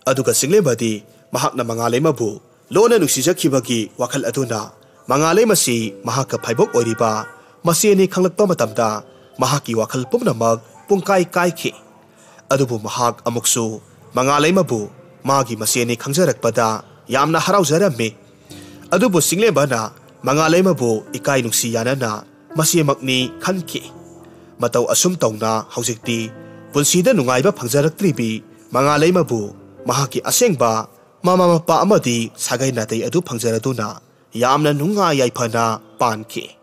ꯑꯗꯨꯒ ꯆꯤꯡꯂꯦꯝꯕꯗꯤ ꯃꯍꯥꯛꯅ ꯃꯉꯥꯂꯩꯃꯕꯨ ꯂꯣꯟꯅ ꯅꯨꯡꯁꯤꯖꯈꯤꯕꯒꯤ ꯋꯥꯈꯜ ꯑꯗꯨꯅ ꯃꯉꯥꯂꯩꯃꯁꯤ ꯃꯍꯥꯛꯀ ꯐꯥꯏꯕꯣꯛ ꯑꯣꯏꯔꯤꯕ ꯃꯆꯦꯅꯤ ꯈꯪꯂꯛꯄ ꯃꯇꯝꯗ ꯃꯍꯥꯛꯀꯤ ꯋꯥꯈꯜ ꯄꯨꯝꯅꯃꯛ ꯄꯨꯡꯀꯥꯏ ꯀꯥꯏꯈꯤ꯫ ꯑꯗꯨꯕꯨ ꯃꯍꯥꯛ ꯑꯃꯨꯛꯁꯨ ꯃꯉꯥꯂꯩꯃꯕꯨ ꯃꯥꯒꯤ ꯃꯆꯦꯅꯤ ꯈꯪꯖꯔꯛꯄꯗ ꯌꯥꯝꯅ ꯍꯔꯥꯎꯖꯔꯝꯃꯤ꯫ ꯑꯗꯨꯕꯨ ꯆꯤꯡꯂꯦꯝꯕꯅ ꯃꯉꯥꯂꯩꯃꯕꯨ ꯏꯀꯥꯏ ꯅꯨꯡꯁꯤ ꯌꯥꯅꯅ ꯃꯆꯦꯃꯛꯅꯤ ꯈꯟꯈꯤ꯫ ꯃꯇꯧ ꯑꯁꯨꯝ ꯇꯧꯅ ꯍꯧꯖꯤꯛꯇꯤ ꯄꯨꯟꯁꯤꯗ ꯅꯨꯡꯉꯥꯏꯕ ꯐꯪꯖꯔꯛꯇ꯭ꯔꯤꯕꯤ ꯃꯉꯥꯂꯩꯃꯕꯨ ꯃꯍꯥꯛꯀꯤ ꯑꯁꯦꯡꯕ ꯃꯃꯥ ꯃꯄꯥ ꯑꯃꯗꯤ ꯁꯥꯒꯩ ꯅꯥꯇꯩ ꯑꯗꯨ ꯐꯪꯖꯔꯗꯨꯅ ꯌꯥꯝꯅ ꯅꯨꯡꯉꯥꯏ ꯌꯥꯏꯐꯅ ꯄꯥꯟꯈꯤ꯫